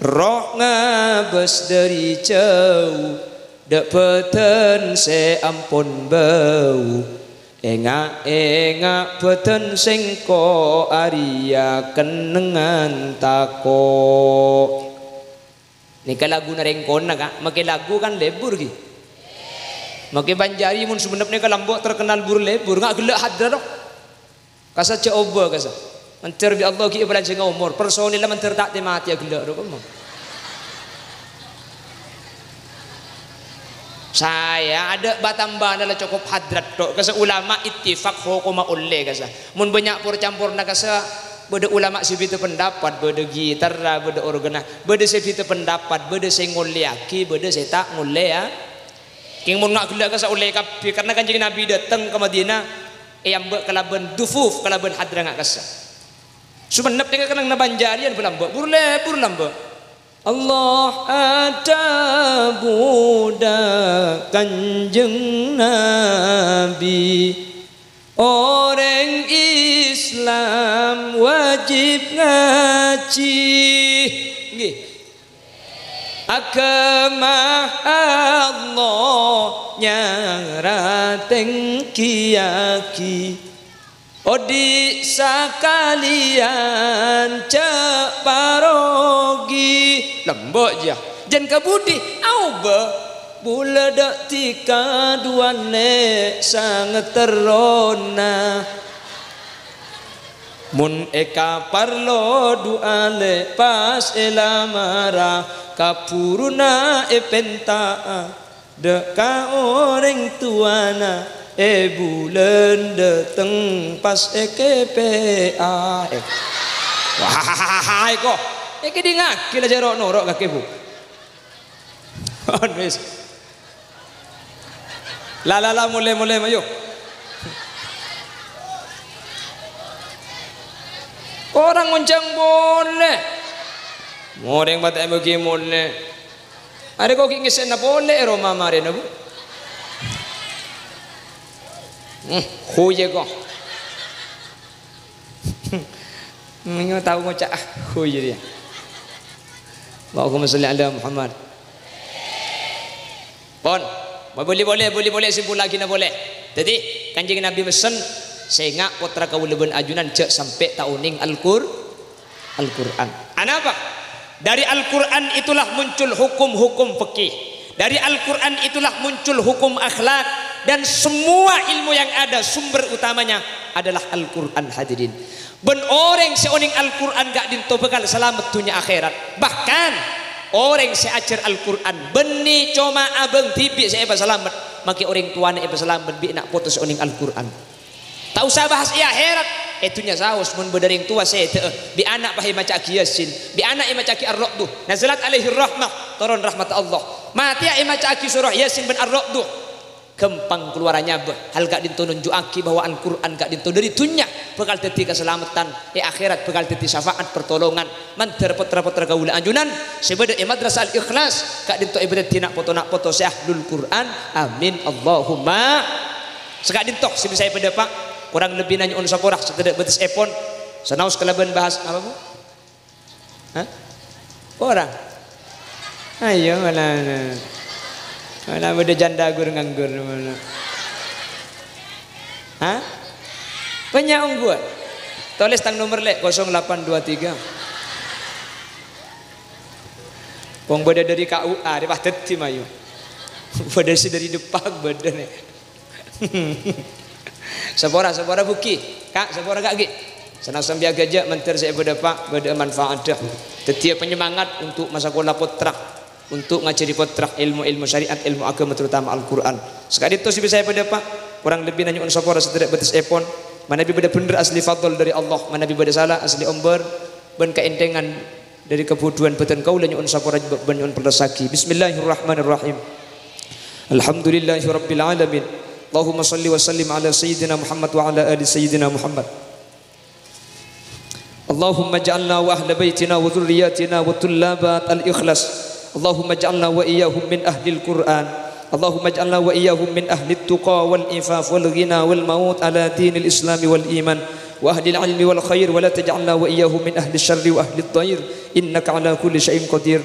Erroh ngabâs dâri jhâu, dâ' bâdân sè ampon bâu. Enga'-enga' bâdân sèngko' arèya kennengngan tako'. Nèka laguna rèng kona, Ka'. Makè lagu kan lebur, ghi. Makè Banjari mon Sumenep nèka lambâ' terkenal bur-lebur, nga' ghellâ' hadra, dok. Kasa jhâ' obâ, kasa. Mandhâr bi' Allah ghi' èpalanjhângnga omor. Personella mandhâr ta' tè-matè aghellâ' ro kemma. Saya adâ' batambâna la cokop hadrat tok. Kasa ulama ittifak hokomma ollè, kasa. Mon bânnya' por-camporna, kasa, bâdâ ulama sè bhidhâ pendapat, bâdâ gitarra, bâdâ organna, bâdâ sè bhidhâ pendapat, bâdâ sè ngollèyaghi, bâdâ sè ta' ngollèya. Kèng mon nga' ghellâ', kasa, ollè kabbhi, karna Kanjeng Nabi dâteng ka Madinah. Èambâ' kalabân dufuf, kalabân hadrah nga' kassa'. Songennep nèka kennengnganna panjhâriyân bâ lambâ', buru lebur lambâ'. Allah adhâbu dâ' Kanjeng Nabi, orèng Islam wajib ngajhi. Ngghi. Aghâma Allah nyara tènggiyâghi. Odi' sakalèyan jhâ' parogi. Lambâ' jiyâ. Jhân kabudi aobâ. Bulâ dâ' dhika duwâ' nè' sanget terrona. Mon èkaparlo du'a lè' pas èlamara, kabhuruna èpènta'a dâ' ka orèng towana, è bulân dâteng pas èkèpè'a. Eh. Wah, èko. Èkèdingngaghi la jhâ' ro'-noro' kakè, Bu. Pon wis. La, la, la, molè, molè, mayu. Korang ngoncang polè. Morèng patè èmoghi molè. Arè ko' ghi' ngèssèna polè è roma marèna, Bu. Hmm, hoyè ko'. Menyo tao ngoca', ah, hoyè rèya. Allahumma sholli ala Muhammad. Pon, mabâli polè, bâli polè, simpullaghi na polè. Dhâddhi, Kanjeng Nabi messen, "Sènga' pottra kaulâ bân ajunan jhâ' sampè' ta' onèng Al-Qur-, Al-Qur'an." Anapa? Dari Al-Qur'an itulah muncul hukum-hukum fikih. Dari Al-Qur'an itulah muncul hukum akhlak. Dan semua ilmu yang ada, sumber utamanya adalah Al-Qur'an, hadirin. Bân orèng sè onèng Al-Qur'an ka'dinto bhâkal salamet dhunnya akhèrat. Bahkan, orèng sè ajhâr Al-Qur'an bânnè coma abâng dhibi' sè èpasalamet, makè orèng towana èpasalamet bi' na' poto sè onèng Al-Qur'an. Ta' osa bahas è akhèrat, è dhunnya saos mon bâdâ rèng towa sèdhâ'â bi' ana' pas èmaca'aghi Yasin, bi' ana' èmaca'aghi Ar-Ra'du, nazalat alaihir rahmah, toron rahmat Allah. Matèya èmaca'aghi surah Yasin bân Ar-Ra'du. Ghâmpang kalowarra nyabâ. Hal ka'dinto nonjhu'aghi bahwa Al-Qur'an ka'dinto dhâri dhunnya bhâkal dhâddhi kasalameddhân, è akhèrat bhâkal dhâddhi syafa'at partolongan. Mandhâr pottra-pottra kaulâ ajunan sè bâdâ è Madrasah Al-Ikhlas ka'dinto èpadhâddhi na' poto-na' poto sè ahlul Qur'an. Amin. Allahumma. Saka'dinto sè bisa èpadhâpa', korang lebbina nyo'on sapora sè tadâ' bâtessèpon. Sanaos kalabân bahas apa, Bu? Hah? Korang? Ayo, mana, mana? Mana bâdâ janda gur-nganggur, mana? Hah? Bânnya' ongghuwân. Tolès tang nomer, lè', kosong delapan dua tiga. Wong bâdâ dhâri K U A, rè pas dhâddhi mayu. Bâdâ sè dhâri Depak, bâdâ, nè. Sapora, sapora, Bu, ghi. Ka', sapora, Ka', ghi. Sanaos sampèyan ghâjâ' mandhâr sè èpadhâpa', bâdâ manfaatdhâ. Dhâddhiyâ panyemangat untuk masakola pottra, untuk ngajhâri pottra ilmu-ilmu syariat, ilmu aghâma, terutama Al-Qur'an. Saka'dinto sè bisa èpadhâpa', korang lebbina nyo'on sapora sè tadâ' bâtessèpon. Manabi bâdâ bhendher asli fadl dhâri Allah, manabi bâdâ sala asli ombâr bân kaènthèngan dhâri kabhudhuwân bhâdhân kaulâ nyo'on sapora bân nyo'on pellessaghi. Bismillahirrahmanirrahim. Alhamdulillahirabbil alamin. Allahumma shalli wa sallim ala sayyidina Muhammad wa ala ali sayyidina Muhammad. Allahumma ij'alna wa ahla baitina wa dzurriyyatina wa tullabat al-ikhlas. Allahumma ij'alna wa iyyahum min ahlil Qur'an. Allahumma ij'alna wa iyyahum min ahlit tuqa wal ifaf wal ghina wal maut ala dinil islami wal iman. Wa ahlil ilmi wal khair, wa la taj'alna wa iyyahum min ahli syarri wa ahli dhair, innaka ala kulli syai'in qadir.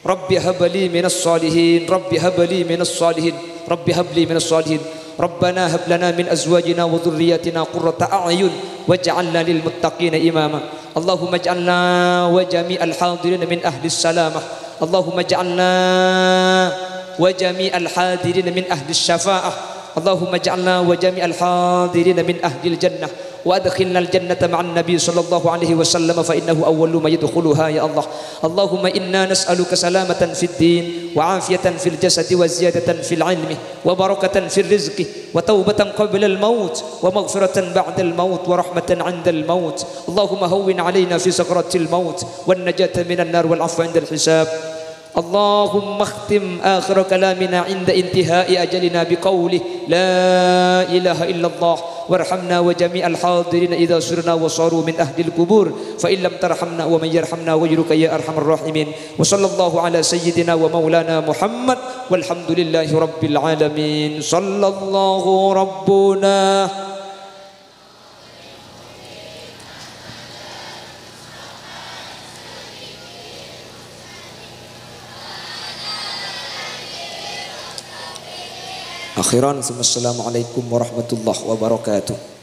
Rabbi habli minas shalihin, Rabbi habli minas shalihin, Rabbi habli minas shalihin. Rabbana hab lana min azwajina wa dzurriyyatina qurrata a'yun waj'alna lil muttaqina imama. Allahumma ij'alna wa jami'al hadirin min ahli salamah. Allahumma ij'alna wa jami'al hadirin min ahli syafa'ah. Allahumma ij'alna wa jami'al hadirin min ahlil jannah. Wa adkhilnal jannata ma'an nabi sallallahu alaihi wasallam fa innahu awwalu man yadkhuluha, ya Allah. Allahumma inna nas'aluka salamatan fid din wa afiyatan fil jasadi wa ziyadatan fil ilmi wa barakatan fir rizqi wa taubatan qablal maut wa maghfiratan ba'dal maut wa rahmatan 'indal maut. Allahumma hawwin 'alaina fi sakaratil maut wan najata minan nar wal 'afwa 'indal hisab. اللهم اختم آخر كلامنا عند انتهاء أجلنا بقوله: لا إله إلا الله، وارحمنا وجميع الحاضرين إذا صرنا وصاروا من أهل القبور، فإن لم ترحمنا ومن يرحمنا غيرك يا أرحم الراحمين. وصلى الله على سيدنا ومولانا محمد، والحمد لله رب العالمين. صلى الله ربنا Akhiran, assalamualaikum warahmatullahi wabarakatuh.